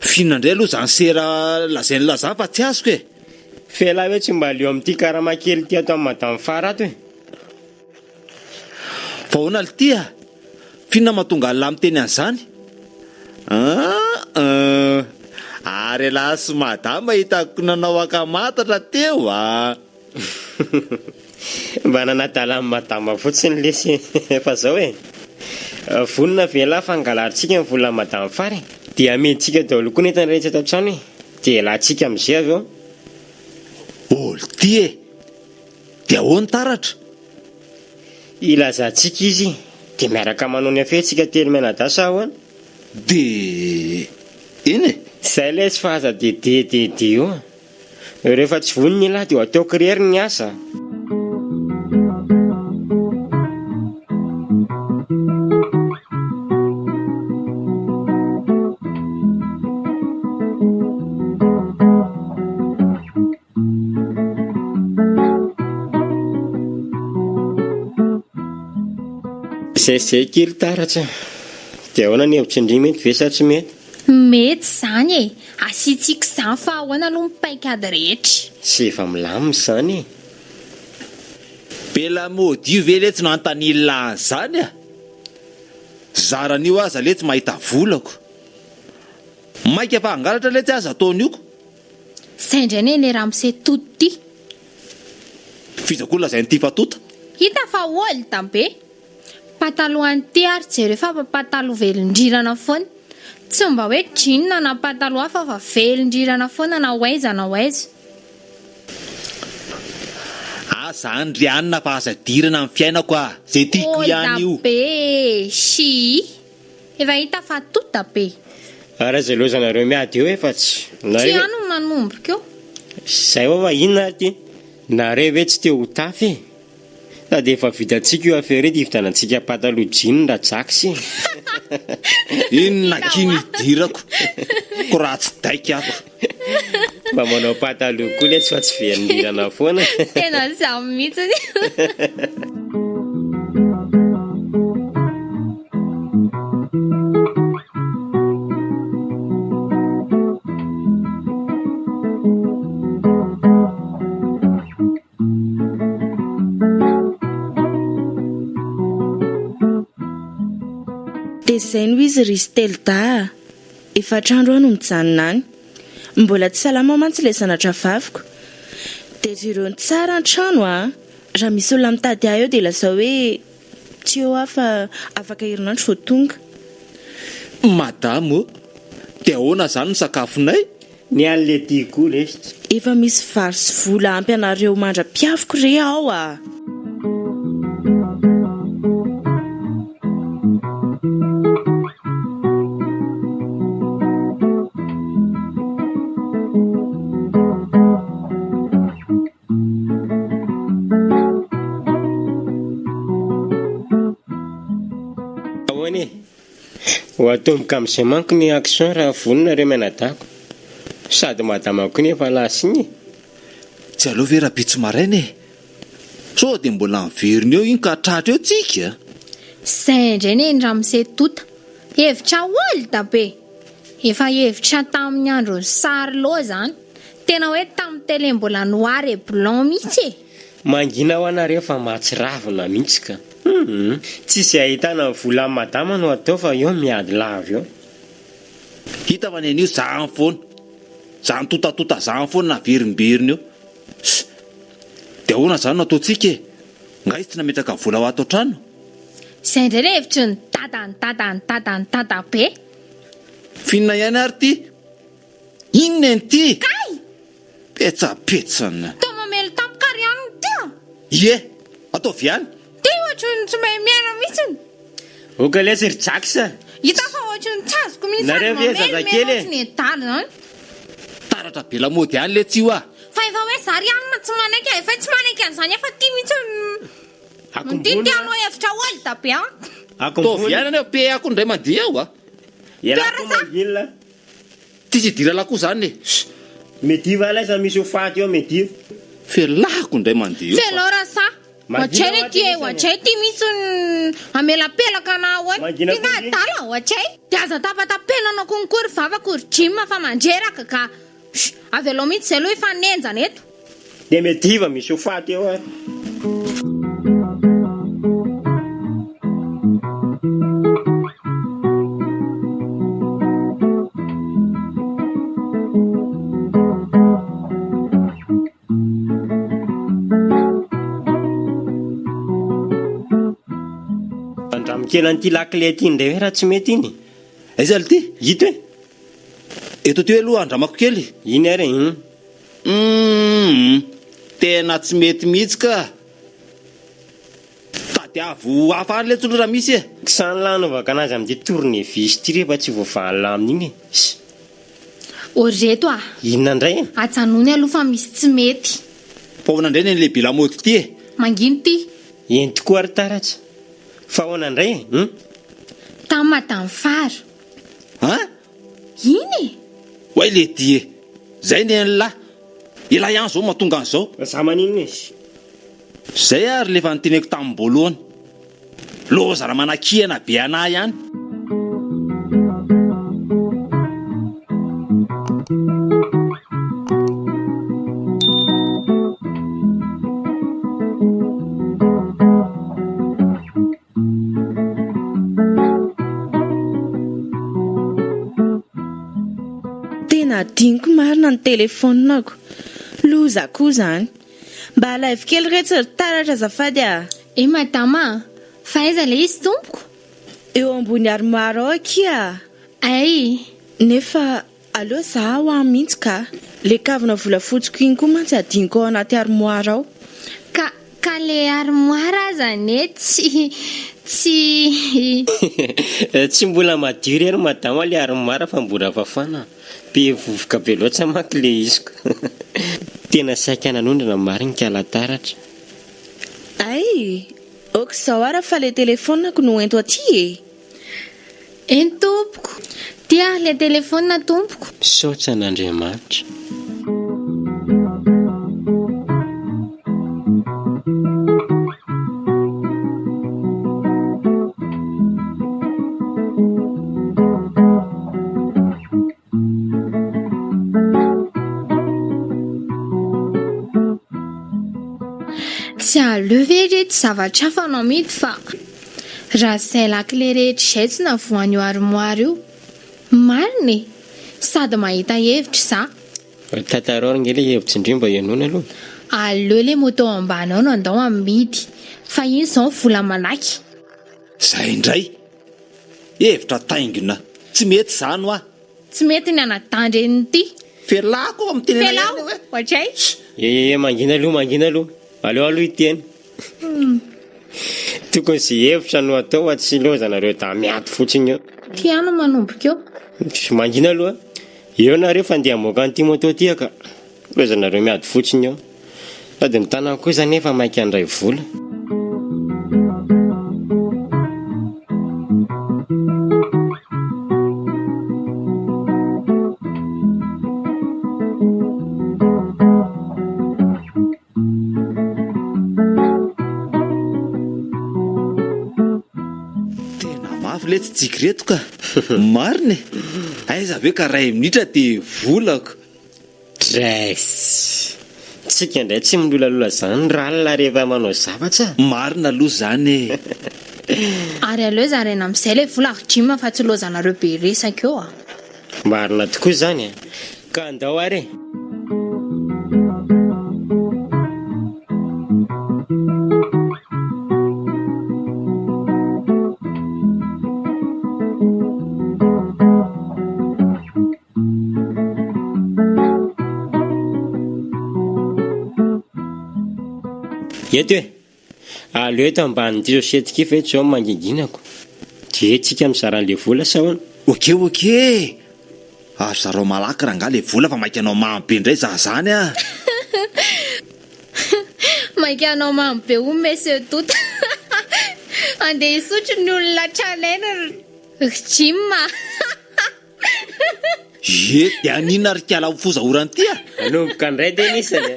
F'inona indray aloha izany sera lazain'lah izany fa tsy azoko e! F'elah hoe tsy mba leo amin'ity karama kely ity ato amin'i Madame Fara ato e! Fa ahoana lty a? F'inona mahatonga an'lah miteny an'izany? Aa! Ary elah sy madama hitako nanao ankamatatra teo a! Mba nanadala an'i madama fotsiny lesy e! Fa zao e! Vonona ve elah fa angalarintsika ny volan'i madame Fara e? Dia amidintsika daholo koa ny entana rehetra ato an-trano e! Dia elantsika amin'izay avy eo. Oh lty e! Dia ahoana taratra? Ilazantsika izy dia miaraka manao ny afera tsika telo mianadahy sa ahoana? Dia eny e! Zay lesy fa aza dia dia dia dia eo a! Rehefa tsy vonona ialahy dia ho ataoko irery ny asa. Zay zay kely taratra. Dia ahoana ny hevitry ndry mety ve sa tsy mety? Mety izany e! Asiantsika izany fa ahoana aloha ny paikady rehetra? Tsy efa milamina izany e! Bela maudit ve letsy no anontanian'lah an'izany a! Zara an'io aza letsy mahita volako. Maika fa hangalatra letsy aza ataon'io ko. Zay indray anie le ramose tota ty. F'iza koa lazain'ity fa tota? Hita fa old be. Pataloha an'ity ary jereo fa pataloha velondrirana foana. Tsy mba hoe jean na pataloha hafa fa velondrirana foana na ho aiza na ho aiza. Aza any ry anona fa aza idirana amin'ny fiainako ah! Zay tiako ihany io. Old be e! Shii! Efa hita fa tota be. Ary aza ilaozanareo miady eo e fa tsy. Tsy ahy no nanomboka eo. Zay hoa fa inona ary ty? Nareo ve tsy te ho tafy e? Sady efa vitantsika io affaire io dia hividianantsika pataloha jean ra-jax e! Inona akia no idirako ko raha tsy daika ako. Mba manao pataloha koa letsy fa tsy velon-drirana foana. Tena samy mihitsy. Dia izay no izy ry Stelda a! Efatra andro aho no mijanona any. Mbola tsy salama mantsy ilay zana-drahavaviko. Dia jereo tsara ny trano a! Raha misy olona mitady ahy eo dia lazao hoe tsy eo aho fa afaka herinandro vao tonga. Madame ô! Dia ahoana izany ny sakafonay? Ny an'i Lady koa lesy. Efa misy vary sy vola ampy anareo mandra-piaviko re ao a! Ahoana e? Ho atomboka amin'izay manko ny action raha vonona ireo mianadahiko. Sady madama koa nefa lasa iny e. Tsy aleo ve rahampitso maraina e? Sao dia mbola miverina eo iny ka tratra eo tsika? Zay indray neny ramose Tota. Hevitra old be! Efa hevitra tamin'ny andron'i Sarlo zany. Tena hoe tamin'ny télé mbola noir et blanc mihitsy e! Mangina ho anareo fa mahatsiravina mihitsy ka. Humm. Tsisy ahitana ny volan'i madama no atao fa eo miady lava eo. Hita fa ny an'io zany foana. Zany totatota zany foana naverimberina eo. Ss. Dia ahoana zany no ataontsika e? Nga izy tsy nametraka vola ho ato an-trano? Izay indray ilay hevitry ny dadan'ny dadan'ny dadan'ny dadabe. F'inona ihany ary ity? Inona ity? Kay! Petsapetsana. Toa mamely tampoka ry anona ity a! Ie! Ataovy ihany! Ty ohatry ny tsy mahay miaina mihitsiny. Oka lesy ry Jax a! Hita fa ohatry ny tsy azoko mihitsy Nareo sady ve mamely zazakely mena e? ohatry ny adala zany. Taratra be lamaody ihany letsy io a! Fa efa hoe za ry anona tsy manaiky a! Efa hoe tsy manaiky an'izany efa ty mihitsy ny Akombony Ty a! hanao hevitra old be an! Ataovy Akombony. ihany anie PA koa indray mandeha eo a! Ialahy koa mangina. Tsisy idirana koa zany e! Mediva alaiza misy ho faty eo Mediva. Felahako indray mandeha eo fa. Felao rasa. Mangina Ohatray hoa ty e, ty ohatray ty mihitsy ny hamelapelaka anah ao e. Mangina Ty nga koa ty. adala ohatray. De aza tapatapenana konko ry vavako ry Jim fa mandreraka ka. Sh! Avelao mihitsy zay aloha hifanenjana eto. De Mediva misy ho faty eo ary. Andramo kely an'ity lakile ity indray hoe raha tsy mety iny. Aiza aloha ity? Ito e. Eto aty aloha andramako kely. Iny ary e. Hum. Humm. Tena tsy mety mihitsy ka. Tadiavo hafa ary letsy aloha raha misy e. Ksa ny lanaovako anazy amin'ity tournevis ity rehefa tsy voavahan'la amin'iny e. Ss. Ô ry reto a! Inona indray e? Ajanony aloha fa misy tsy mety. Fa ahoana indray ny an'ilay be lamaody ity e? Mangina ity. Eny tokoa ry Taratra. Fa ahoana indray e? Hum? Tamin'i Madame Fara. An? Iny e! Oay letia e! Zay ny an'lah! Elah ihany zao mahatonga an'izao. Za maninona e? Zay ary le efa noteneko tamim-boalohany. Loza raha manakihana be anah ihany. Tena adinoko marina ny telefaoniko. Loza koa izany. Mba alaivo kely retsy ry taratra azafady a! Eh madama a! Fa aiza ilay izy tompoko? Eo ambony armoire ao akia! Ay! Nefa aleo za ho any mihitsy ka! Le kavina volafotsiko iny koa mantsy adinoko ao anaty armoire ao. Ka ka le armoire aza anie tsy tsy. Tsy mbola madio re ry madama le armoire fa mbola fafana. Be vovoka be loatra manko le izy ko. Tena saika nanondrana marina kala taratra. Ay! Ok zao ara fa le telephone-ko no ento aty e! Eny tompoko! Ty ary le telephone tompoko! Misaotra an'Andriamanitra. Tsy aleo ve re tsy zavatra hafa no amidy fa raha izay lakile rehetra izay tsy navoan'io armoire io. Marina e! Sady mahita hevitra za. Tantarao ange le hevitry ndry mba henoina aloha. Aleo le moto ambany ao no andao amidy fa iny izao ny vola malaky. Zay indray! Hevitra taingina. Tsy mety izany hoa. Tsy mety ny anadandren'ity. Felà koa mitenena ihany hoe. Ohatray. Ee mangina aloha mangina aloha. Aleo aloha hiteny. Tokony ze hevitra no atao fa tsy ilaozanareo da miady fotsiny eo. Ty ihany no manomboka eo. Mangina aloha. Eo nareo fa ndeha hamoaka an'ity moto ty aka. Ilaozanareo miady fotsiny eo. Sady ny tanako kosa anefa maika handray vola. Tena mafy letsy tsiky reto ka! Marina e! Aiza ve ka ray minitra dia volako. Dress! Tsika indray tsy milolalola zany ralina rehefa manao zavatra a! Marina aloha zany e! Ary aleo zaraina amin'izay ilay vola ry Jim fa tsy lozanareo be resaka eo a! Marina tokoa izany a! Ka andao ary e! Eto e! Aleo eto ambanin'ity sosiety ity fa eto izao manginginako. Dia eto tsika mizara an'ilay vola sa ahoana? Ok ok e! Ary zarao malaky rangahy le vola fa maika hanao mamy be indray za zany a! Maika hanao mamy be hono monsieur Tota. Andeha hisotro ny olona tranainy ry Jim a! Ie, dia haninona ry kala ho foza orana ity a? Hanomboka indray dia ny isany a!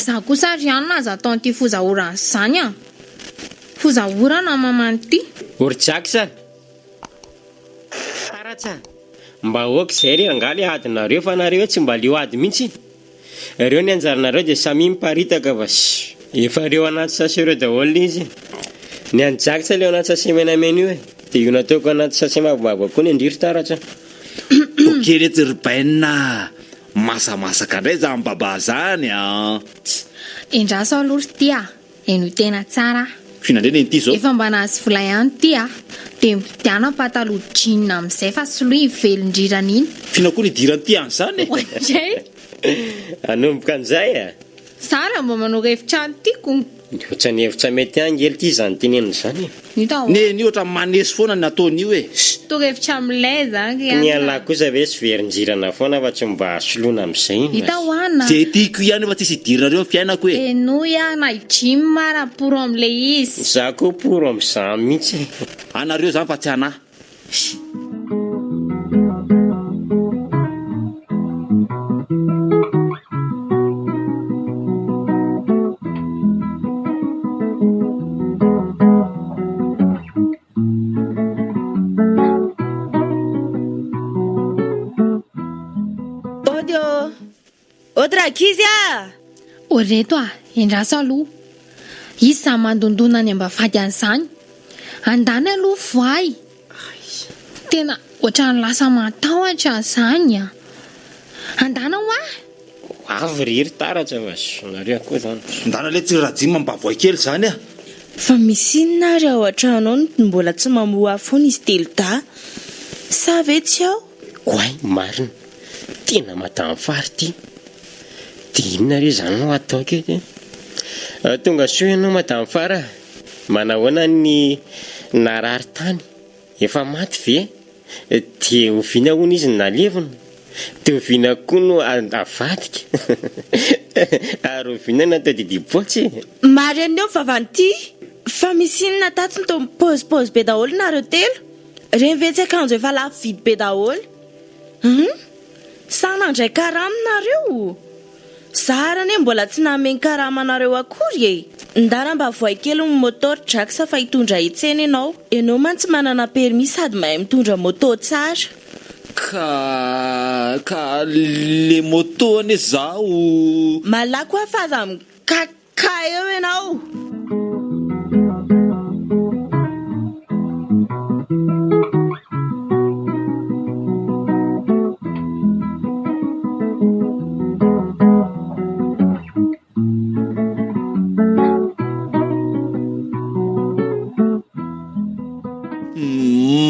Za kosa ry anona aza ataon'ity foza orana izany a! Foza orana maman'ity. O ry Jax a! Taratra a! Mba ok izay re angaha le adinareo fa nareo eo tsy mba leo ady mihitsy. Reo ny anjaranareo dia samia miparitaka fa shh. Efa reo anaty sachet reo daholo le izy e. Ny an'i Jax le ao anaty sachet menamena io e. Dia io nataoko anaty sachet mavomavo koa ny an-dry ry Taratra a. Ok retsy ry Bainina a! Masamasaka ndray zany babà zany an! Endraso aloha ry ty a! Henoy tena tsara ah. F'inona indray neny ity zao? Efa mba nahazo vola ihany ity ah. Dia mividiana pataloha jean amin'izay fa soloy iny velon-drirana iny. F'inona koa ny idiran'ity an'izany e? Oadray. Hanomboka an'izay ah. Za raha mba manoro hevitra any tiako. Ohatran'ny hevitra mety ihany ngely ity izany tenenina izany e. Hita ao. Neny io ohatran'ny maneso foana ny nataony io e. Torohevitra milay zany ry Ny anona. anlah kosa ve tsy verin-jirana foana fa tsy mba soloina amin'izay iny Hita ho ana. Ze tiako ihany fa tsisy idiranareo ny fiainako e. Henoy aho na i Jim ara poro amle izy. Za koa poro amzany mihitsy e. Anareo zany fa tsy anah. Ankizy a! O reto a! Endraso aloha. Iza izany mandondona any ambavahady any izany? Andany aloha voay! Tena ohatran'ny lasa matahotra izany a! Andana hoa! Ho avy ry ry taratra fa zonareo koa zany. Ndana letsy ry Rajim mba voay kely zany a! Fa misy inona ary ao an-trano ao no mbola tsy mamoha ahy foana izy telodahy? Sa ve tsy ao? Oay marina! Tena madame fary ty! Dia inona re izany no hataoko eto e? Tonga soa ianao madame Fara a! Manahoana ny narary tany? Efa maty ve? Dia oviana hono izy no nalevina? Dia oviana koa no avadika? Ary oviana no atao didipoatsy e? Marina eo vavan'ity! Fa misy inona tato no toa mipaozipaozy be daholo nareo telo? Reny ve tsy akanjo efa lafo vidy be daholo? Hum? Sa nandray karama nareo? Zara anie mbola tsy nameny karama anareo akory e! Ndana mba voay kely ny moto ry Jax fa hitondra hitsena ianao. Ianao mantsy manana permis sady mahay mitondra moto tsara. Ka ka le moto anie zaho. Malaky hoa fa aza mikaka eo ianao.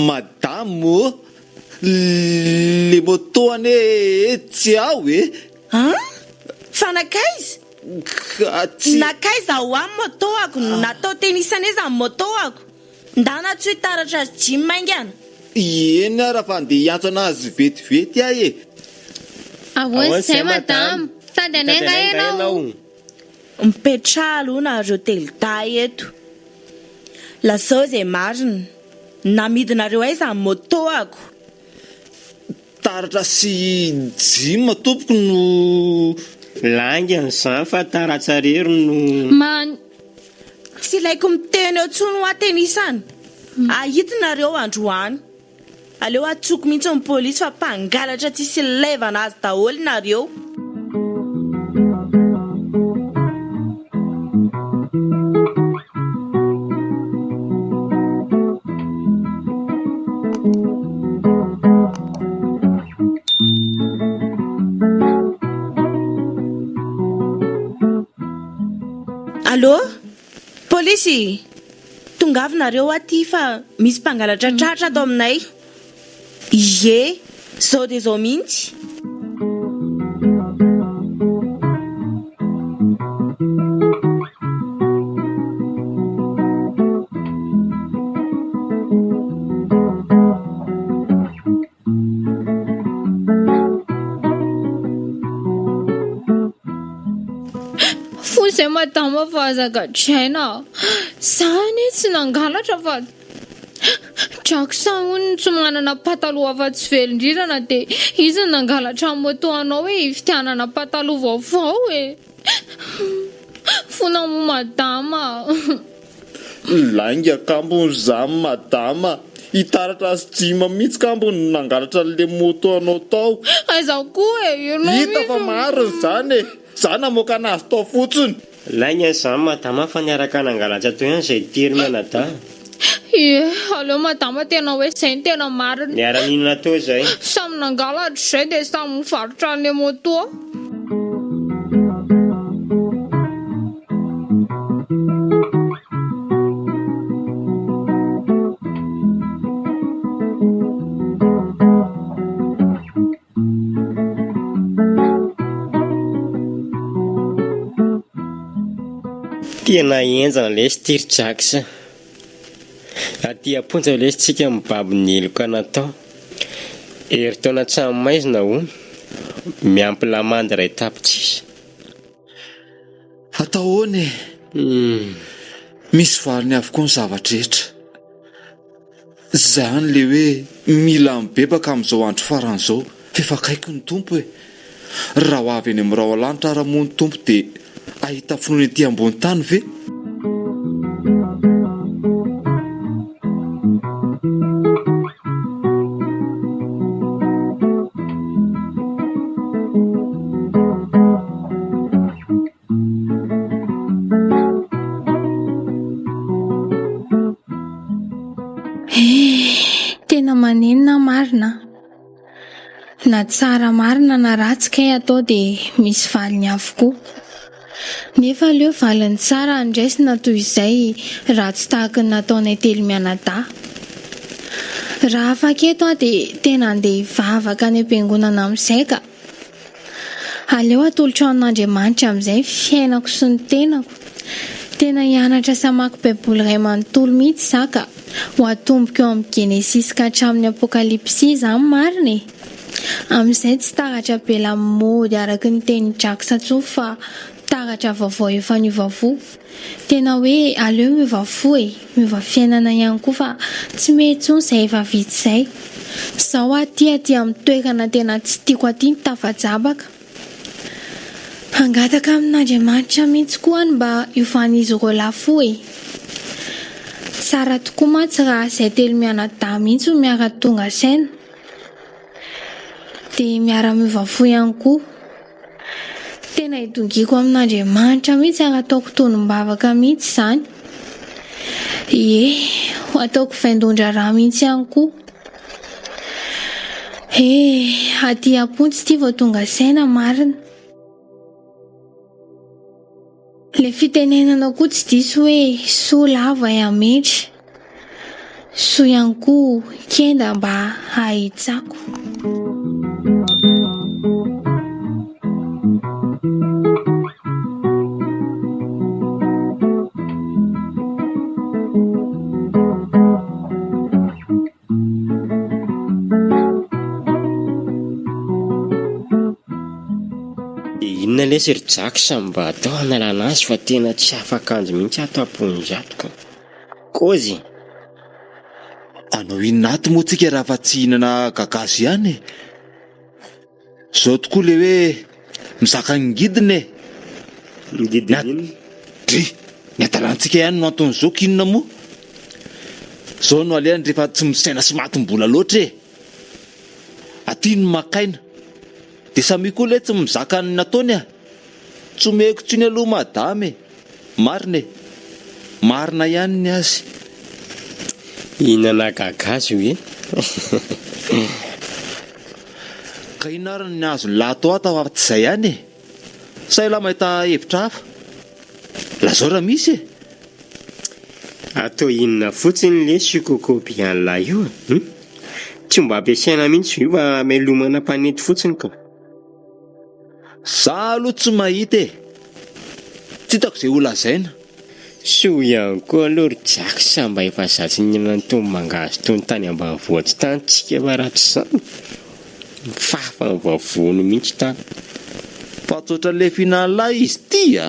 Madame ô! Le moto anie tsy ao e! An? Fa nankaiza? Ka tsy. Nankaiza hoa ny moto-ako? Natao teny isan'iza ny moto-ako? Ndana antsoy taratra azy Jim haingana. Eny ara fa ndeha hiantso anazy vetivety aho e! Ahoana izay madama? Mitady anay angaha ianao? Mipetraha aloha nareo telodahy eto. Lazao izay marina. Namidinareo aiza ny moto-ako? Taratra sy Jim tompoko no. Lainga izany fa Taratra irery no. Man. Tsy ilaiko miteny eo tsony hoa tenisany. Ahity nareo androany. Aleo atsoko mihitsy ny polisy fa mpangalatra tsisy ilaivana azy daholo nareo. Allô? Polisy! Tongava nareo aty fa misy mpangalatra tratra ato aminay. Ie, zao dia zao mihitsy. Fony izay madama fa aza gadraina. Za anie tsy nangalatra fa Jackson hono tsy manana pataloha afa-tsy velondrirana dia izy no nangalatra ny moto anao hoe hividianana pataloha vaovao e. Fona moa madama. Lainga kambony zany madama, i Taratra sy Jim mihitsy kambony no nangalatra anle moto anao tao. Aiza koa e, ianao Hita fa mihitsy. marina zany e, za namoaka anazy tao fotsiny. Lainga zany madama fa niaraka nangalatra teo ihany zay tery mianadahy. Ie, aleo madama tena hoe zay no tena marina. Niara nihinana teo zay. Samy nangalatra zay dia samy nivarotra anle moto. Tena henjana lesy ty ry Jax a! Aty am-ponja lesy tsika mibaby ny heloka natao. Herintaona an-tranomaizina hono, miampy lamandy iray tapitrisa. Atao ahoana e? Misy valiny avokoa ny zava-drehetra. Zany le hoe mila mibebaka amin'izao andro farany izao f'efa akaiky ny Tompo e! Raha ho avy eny amin'ny rahona lanitra ara moa ny Tompo dia hahita finoana ety ambony tany ve? Tena manenina aho marina a! Na tsara marina na ratsy kay atao dia misy valiny avokoa. Nefa aleo valiny tsara andraisina toy izay ratsy tahaky ny nataonay telomianadahy. Raha afaka eto aho dia tena andeha hivavaka any am-piangonana amin'izay ka. Aleo atolotro an'Andriamanitra amin'izay ny fiainako sy ny tenako. Tena hianatra sy hamaky Baiboly iray manontolo mihitsy za ka. Ho atomboko eo amin'ny Genesisy ka hatramin'ny Apokalypsy izany marina e! Amin'izay tsy taratra be lamaody araka ny tenin'i Jax intsony fa taratra vaovao efa niova fo. Tena hoe aleo miova fo e, miova fiainana ihany koa fa tsy mety intsony izay efa vita izay. Izao aho aty aty amin'ny toerana tena tsy tiako aty no tafajabaka. Hangataka amin'Andriamanitra mihitsy koa aho ny mba hiovan'izy ireo lahy fo e. Tsara tokoa mantsy raha izay telomianadahy mihitsy no miara-tonga saina. Dia miara-miova fo ihany koa. Tena idongiako amin'Andriamanitra mihitsy ary ataoko tonom-bavaka mihitsy izany. Ie, ho ataoko vaindohan-draharaha mihitsy ihany koa. He, aty am-ponja ity vao tonga saina marina. Ilay fitenenana koa tsy diso hoe soa lava ay hamendry, soa ihany koa kenda mba hahay hitsako. Dia inona lesy ry Jax mba atao hanalana azy fa tena tsy afak'andro mihitsy ato am-ponja ato ka. Kôzy! Hanao inona ato moa tsika raha fa tsy hihinana gagazo ihany e? Zao tokoa le hoe mizaka ny ngidina e! Ngidina inona? Dry! Ny hadalantsika ihany no anton'izao k'inona moa? Zao no alehany rehefa tsy misaina sy matim-bola loatra e! Aty no maka aina. Dia samia koa letsy mizaka ny nataony a! Tsy omeko tsiny aloha madama e! Marina e! Marina ihany ny azy. Hihinana gagazo ve? Ka inona ary ny azon'i lahy atao ato afa tsy izay ihany e? Sa ialahy mahita hevitra hafa? Lazao raha misy e! Atao inona fotsiny lesy io coco be an'lah io e? Tsy mba ampiasaina mihitsy io fa hamelomana mpanety fotsiny ka. Za aloha tsy mahita e! Tsy hitako izay ho lazaina. Soa ihany koa aloha ry Jax mba efa za tsy nihinana an'itony mangahazo itony tany ambanivohitra tany tsika fa raha tsy izany mifafa ny vavony mihitsy tany. Fa tsy ohatran'ilay fihinan'lah izy ity a!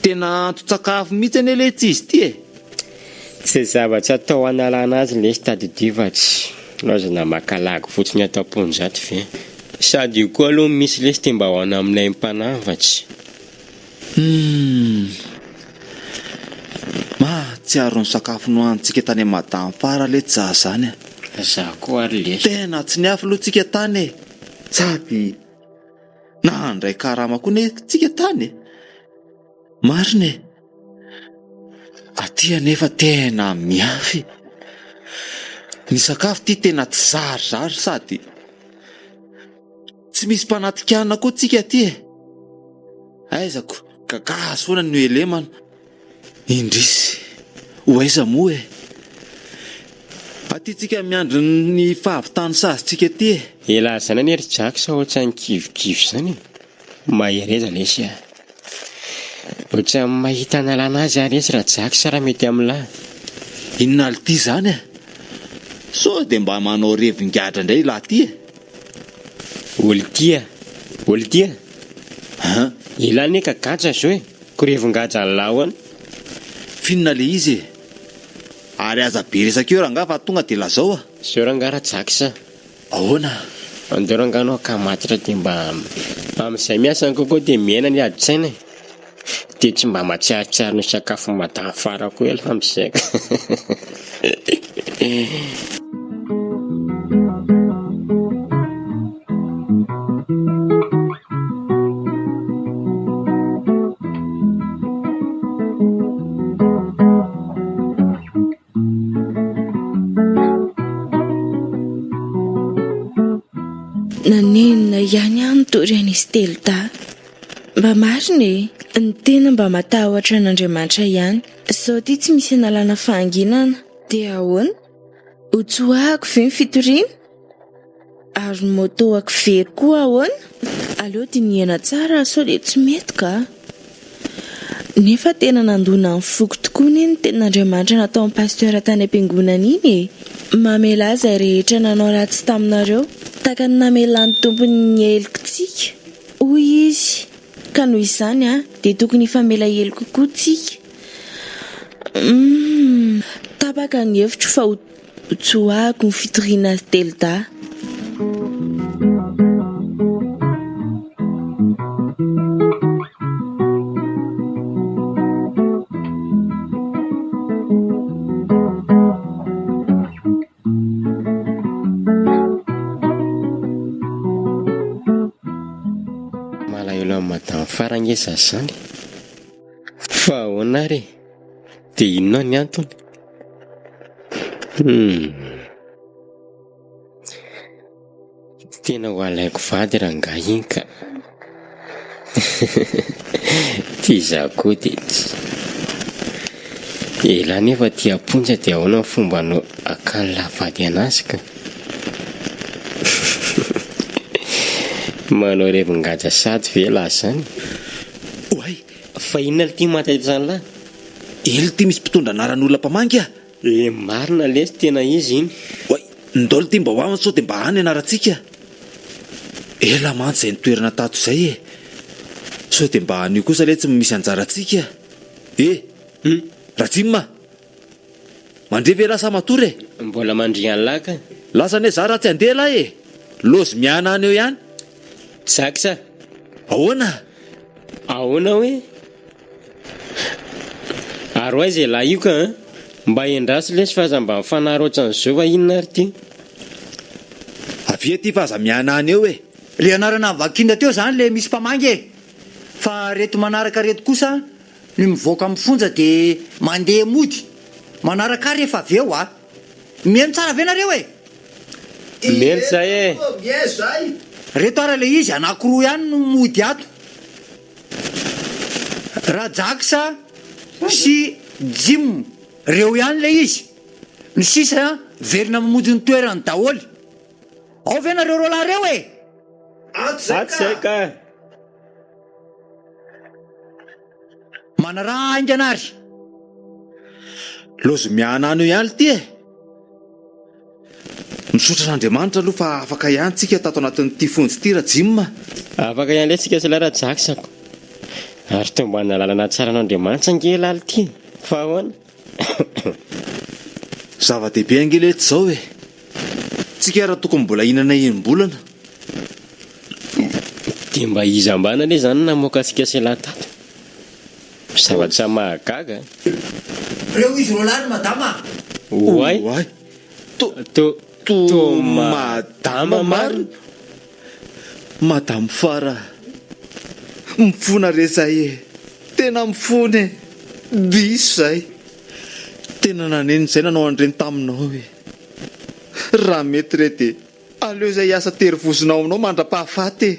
Tena anton-tsakafo mihitsy anie letsy izy ity e! Tsy zavatra atao hanalana azy lesy tadidio fa tsy laozana maka lagy fotsiny ato am-ponja ato ve? Sady io koa aloha misy lesy te mba hoana amin'ilay mpanavy fa tsy. Humm. Mahatsiaro ny sakafo nohanintsika tany am madame Fara letsy za zany a. Za koa ary lesy. Tena tsy niafy aloha tsika tany e. Sady nandray karama koa ne tsika tany e. Marina e! Aty anefa tena miafy. Ny sakafo ty tena tsy zarizary sady tsy misy mpanatikana koa tsika aty e! Aiza ko, gagazo foana no elemana. Indrisy, ho aiza moa e? Aty tsika miandry ny fahavitan'ny sazintsika aty e! Elah zany anie ry Jax ohatran'ny kivikivy zany e! Mahereza lesy a! Ohatran'ny mahita analana azy aho lesy Rajax raha mety amin'lah. Inona lty zany e? Sao dia mba manao revin-gadra indray ilah ty e? Oltia, Oltia? An? Ilah anie ka gadra zao e! Ko revin-gadra an'lah ahoana? F'inona le izy e? Ary aza be resaka eo rangaha fa tonga dia lazao a! Zao rangaha Rajax a! Ahoana? Andao rangaha anao ka matotra dia mba amin'izay miasa ny coco dia mihena ny adin-tsaina e! Dia tsy mba mahatsiarotsiaro ny sakafo madame Fara koa elah amin'izay ka! Nanenina ihany aho nitory an'izy telodahy. Mba marina e! Ny tena mba matahotra an'Andriamanitra ihany. Izao ity tsy misy analana fahanginana. Dia ahoana? Ho tsoahako ve ny fitoriana? Ary ny moto-ako very koa ahoana? Aleo dinihana tsara sao dia tsy mety ka! Nefa tena nandona ny foko tokoa anie ny tenin'Andriamanitra nataon'i Pasteur tany am-piangonana iny e! Mamelà izay rehetra nanao ratsy taminareo, tahaka ny namelan'ny Tompo ny helokintsika, hoy izy, ka noho izany dia tokony hifamela heloka koa tsika. Humm, tapaka ny hevitro fa ho Tsoahako ny fitoriana azy telodahy. Malahelo an'i Madame Fara ange za zany. Fa ahoana ary e? Dia inona ny antony? Hum. Tena ho alaiko vady rangahy iny ka. Ty izaho koa dia tsy. Elah nefa aty am-ponja dia ahoana ny fomba no hakan'lah vady anazy ka. Manao revin-gaja sady ve elah zany? Oay! Fa inona lty mahataiza an'lah? Ely ty misy mpitondra anaran'olona mpamangy a! Eh marina lesy tena izy iny. Oay! Ndao lty mba ho avy sao dia mba any anarantsika. Ela mantsy izay nitoerana tato izay e! Sao dia mba anio kosa letsy no misy anjarantsika. Eh! Hum! Rajim a! Mandre ve lah sa matory e? Mbola mandria an'lah ka. Lasa anie za raha tsy handeha lah e! Lozy mihanahana eo ihany. Jax a! Ahoana? Ahoana hoe? Ary ho aiza elah io ka an? Mba endraso lesy fa aza mba mifanary ohatran'izao fa inona ary ty? Avia aty fa aza mihanahana eo e! Le anarana vakina teo zany le misy mpamangy e! Fa reto manaraka reto kosa ny mivoaka amin'ny fonja de mandeha mody manaraka ahy rehefa avy eo a! Mihaino tsara ve nareo e? Mihaino zay e! Reto ara le izy anakiroa ihany no mody ato. Rajax sy Jim reo ihany le izy, ny sisa velona mamonjy ny toerany daholo. Ao ve nareo roalahy reo e? Ato zay ka! Manaraha haingana ary. Lozy mihanano eo ihany lty e! Misaotra an'Andriamanitra aloha fa afaka ihany tsika tato anatin'ity fonja ity Rajim a! Afaka ihany lesy tsika sy ilay Rajax-ko. Ary tombana lalana tsaran'Andriamanitra ange elah lty e! Fa ahoana? Zava-dehibe ange letsy izao e! Tsika ary tokony mbola hihinana enim-bolana. Dia mba iza ambany anie izany namoaka antsika sy elah tato? Zavatra mahagaga a! Reo izy roalahy ry madama a! Oay! Oay! To, To, to to madama madama marina. marina. Madame Fara, mifona re zay e! Tena mifona e! Diso zay! Tena nanenina zay nanao an'ireny taminao e! Raha mety re dia aleo zay hiasa tery vozona ao aminao mandra-pahafaty e!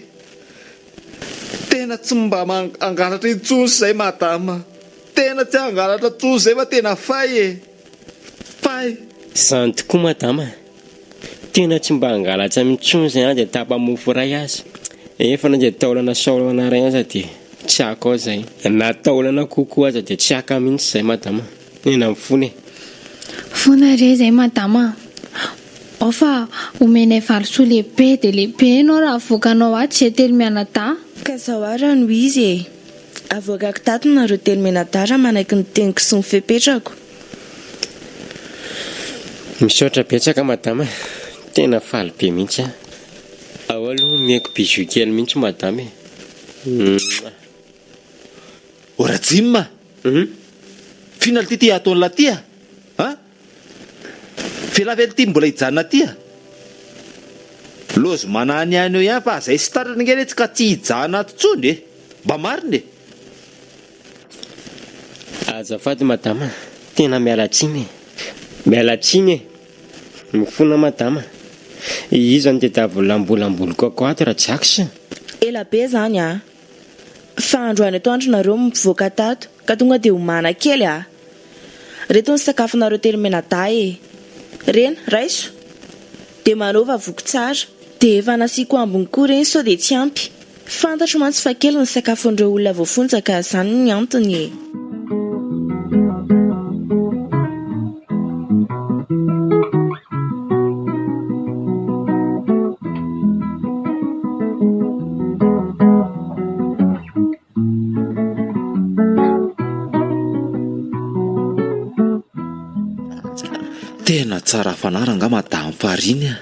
Tena tsy mba hangalatra intsony zay madama! Tena tsy hangalatra intsony zay fa tena fay e! Fay! Zany tokoa madama a! Tena tsy mba hangalatra intsony zay an dia tapa-mofo iray aza. Efa na dia taolana saolana iray aza dia tsy haka ao zay. Na taolana akoho aza dia tsy haka mihitsy zay madama a! Tena mifona e! Fona re zay madama a! Ao fa omenay valisoa lehibe dia lehibe ianao raha avoakanao ato izay telomianadahy. Ka zao ary no izy e! Avoakako tato nareo telomianadahy raha manaiky ny teniko sy ny fepetrako. Misaotra betsaka madama a! Tena faly be mihitsy aho. Ao aloha omeko bisou kely mihitsy madama e! Mouah! O Rajim a! F'inona lty ty ataon'lah ty a? A? F'elah ve lty mbola hijanona aty a? Lozy manany ihany eo ihany fa zay sy tariny nge letsy ka tsy hijanona ato tsony e! Mba marina e! Azafady madama, tena miala tsiny e! Miala tsiny e! Mifona madama. Iza no tadiavin'ny lambolamboliko ato Rajax? Ela be zany a! Fa androany atoandro nareo mivoaka tato ka tonga dia homana kely a! Reto ny sakafonareo telomenadahy e! Rena, raiso! Dia manaova voky tsara. Dia efa nasiako ambiny koa ireny sao dia tsy ampy. Fantatro mantsy fa kely ny sakafon'ireo olona voafonja ka zany ny antony e! Tena tsara fanahy rangaha madame Farine a!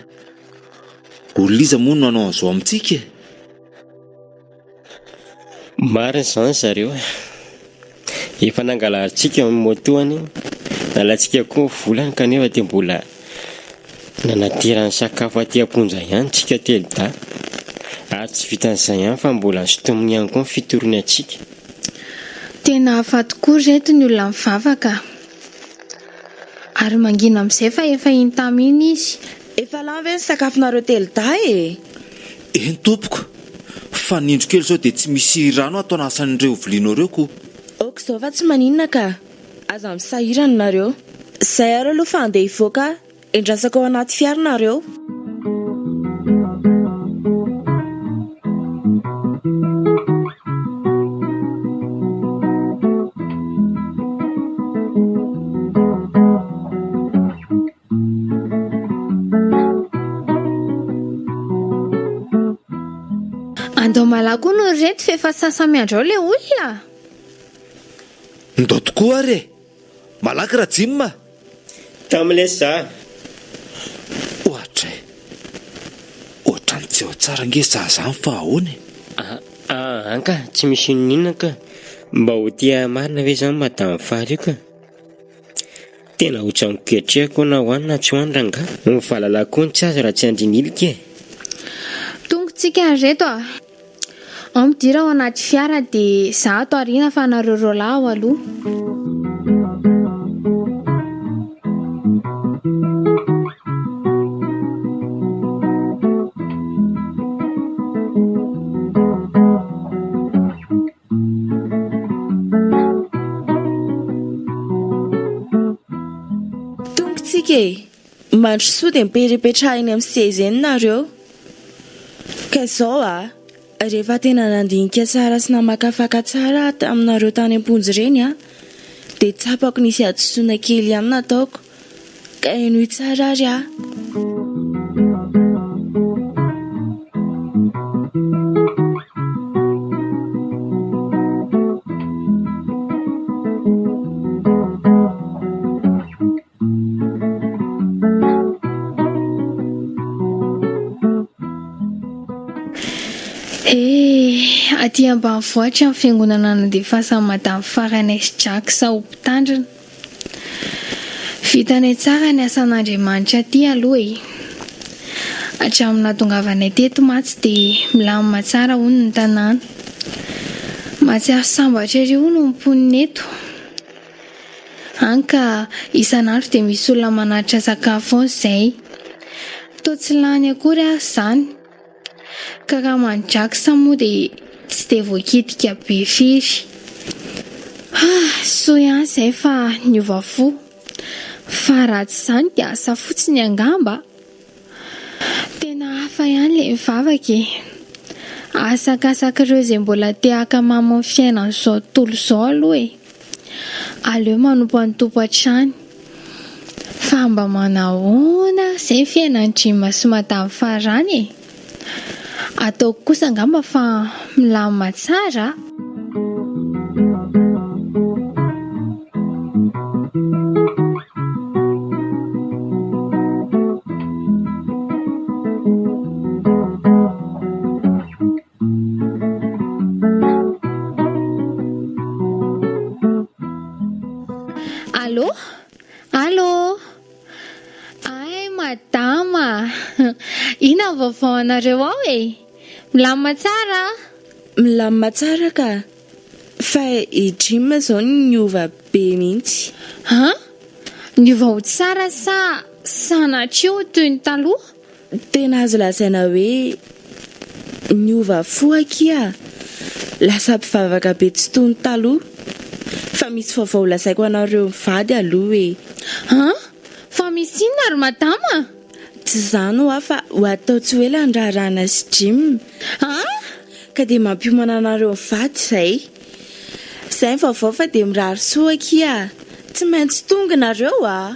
Olona iza moa no hanao an'izao amintsika e? Marina izany zareo e! Efa nangalarintsika ny moto-ny, nalaintsika koa ny volany kanefa dia mbola nanaterany sakafo aty am-ponja ihany tsika telodahy. Ary tsy vitan'izay ihany fa mbola nosintominy ihany koa ny fitoriany antsika. Tena hafa tokoa ry reto ny olona mivavaka a! Ary mangina amin'izay fa efa iny tamy iny izy. Efa lany ve ny sakafonareo telodahy e? Eny tompoko, fa ny indro kely izao dia tsy misy rano ato anasan'ireo vilianao ireo ko. Ok izao fa tsy maninona ka! Aza misahirana nareo. Zay ary aloha fa andeha hivoaka aho, endrasako ao anaty fiara nareo. Andao malaky hono ry reto f'efa sasa-miandry ao le olona a! Ndao tokoa ary e! Malaky Rajim a! Tamy lesy za! Ohatray! Ohatran'ny tsy ao tsara ange za zany fa ahoana e? Aa ka, tsy misy inoninona ka! Mba ho tia marina ve zany madame Fary io ka? Tena ohatran'ny ketrehako na ho any na tsy ho any rangaha. Ny valala koa no tsy azo raha tsy andrin'ilika e. Tonga tsika ry reto a! Ao midira ao anaty fiara dia za ato aoriana fa nareo roalahy ao aloha. Tonga tsika e! Mandrosoa dia miperepetraha eny amin'ny seza eny nareo. Ka izao a! Rehefa tena nandinika tsara sy namakafaka tsara aho taminareo tany am-ponja ireny a! Dia tsapako nisy hadisoana kely ihany nataoko. Ka henoy tsara ary aho. Eh, aty ambanivohitra ny fiangonana nandefasan'i Madame Faranay sy Jacques ho mpitandrina. Vitanay tsara ny asan'Andriamanitra aty aloha e! Hatramin'ny nahatongavanay teto mantsy dia milamina tsara hono ny tanàna. Mahatsiaro sambatra ery hono ny mponina eto. Hany ka isan'andro dia misy olona manatitra sakafo foana izay. Toa tsy lany akory ary izany. Ka raha manjaksa moa dia tsy dia voakitika be firy. Ah, soa ihany izay fa niova fo. Fa raha tsy izany dia asa fotsiny angamba. Tena hafa ihany ilay mivavaka e. Asakasak'ireo izay mbola te haka mamy ny fiainan'izao tontolo izao aloha e. Aleo manompo an'i Tompo hatrany. Fa mba manahoana ary izay ny fiainan'i Jim sy Madame Farany e? Ataoko kosa angamba fa milamina tsara a! Allô? Allô? Ay madama! Inona ny vaovao anareo ao e? Milamina tsara? Milamina tsara ka! Fa i Jim izao niova be mihitsy. An? Niova ho tsara sa sanatria ho toy ny taloha? Tena azo lazaina hoe niova fo akia, lasa mpivavaka be tsy toy ny taloha. Fa misy vaovao ho lazaiko anareo mivady aloha e. An! Fa misy inona ry madama? Tsy izany hoa fa ho atao tsy ho ela ny raharahana sy Jim. An! Ka dia mampiomana anareo mivady izay. Izay ny vaovao fa dia mirary soa akia. Tsy maintsy tonga nareo a!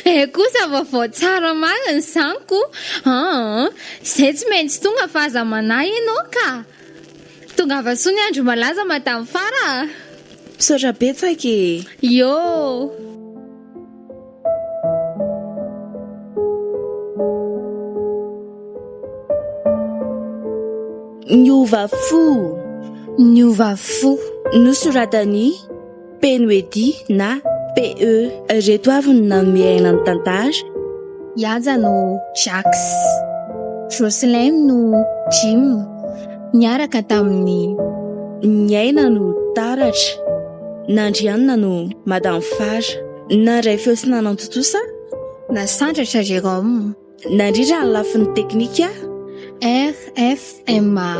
Eh kosa vaovao tsara marina izany ko! Aa! Izay tsy maintsy tonga fa aza manahy ianao ka! Tongava soa ny andro malaza Madame Fara a! Misaotra betsaka e! Ioo! Niova fo! Niova fo! Nosoratan'i Penoedi na PE. Ireto avy no nanome aina ny tantara. Ihaja no Jacques. Jocelyn no Jim, niaraka tamin'i. Niaina no Taratra. Nandrianina no Madame Fara. Nandray feo sy nanantontosa. Nasandratra Jérôme. Nandrindra ny lafiny teknika. RFMA.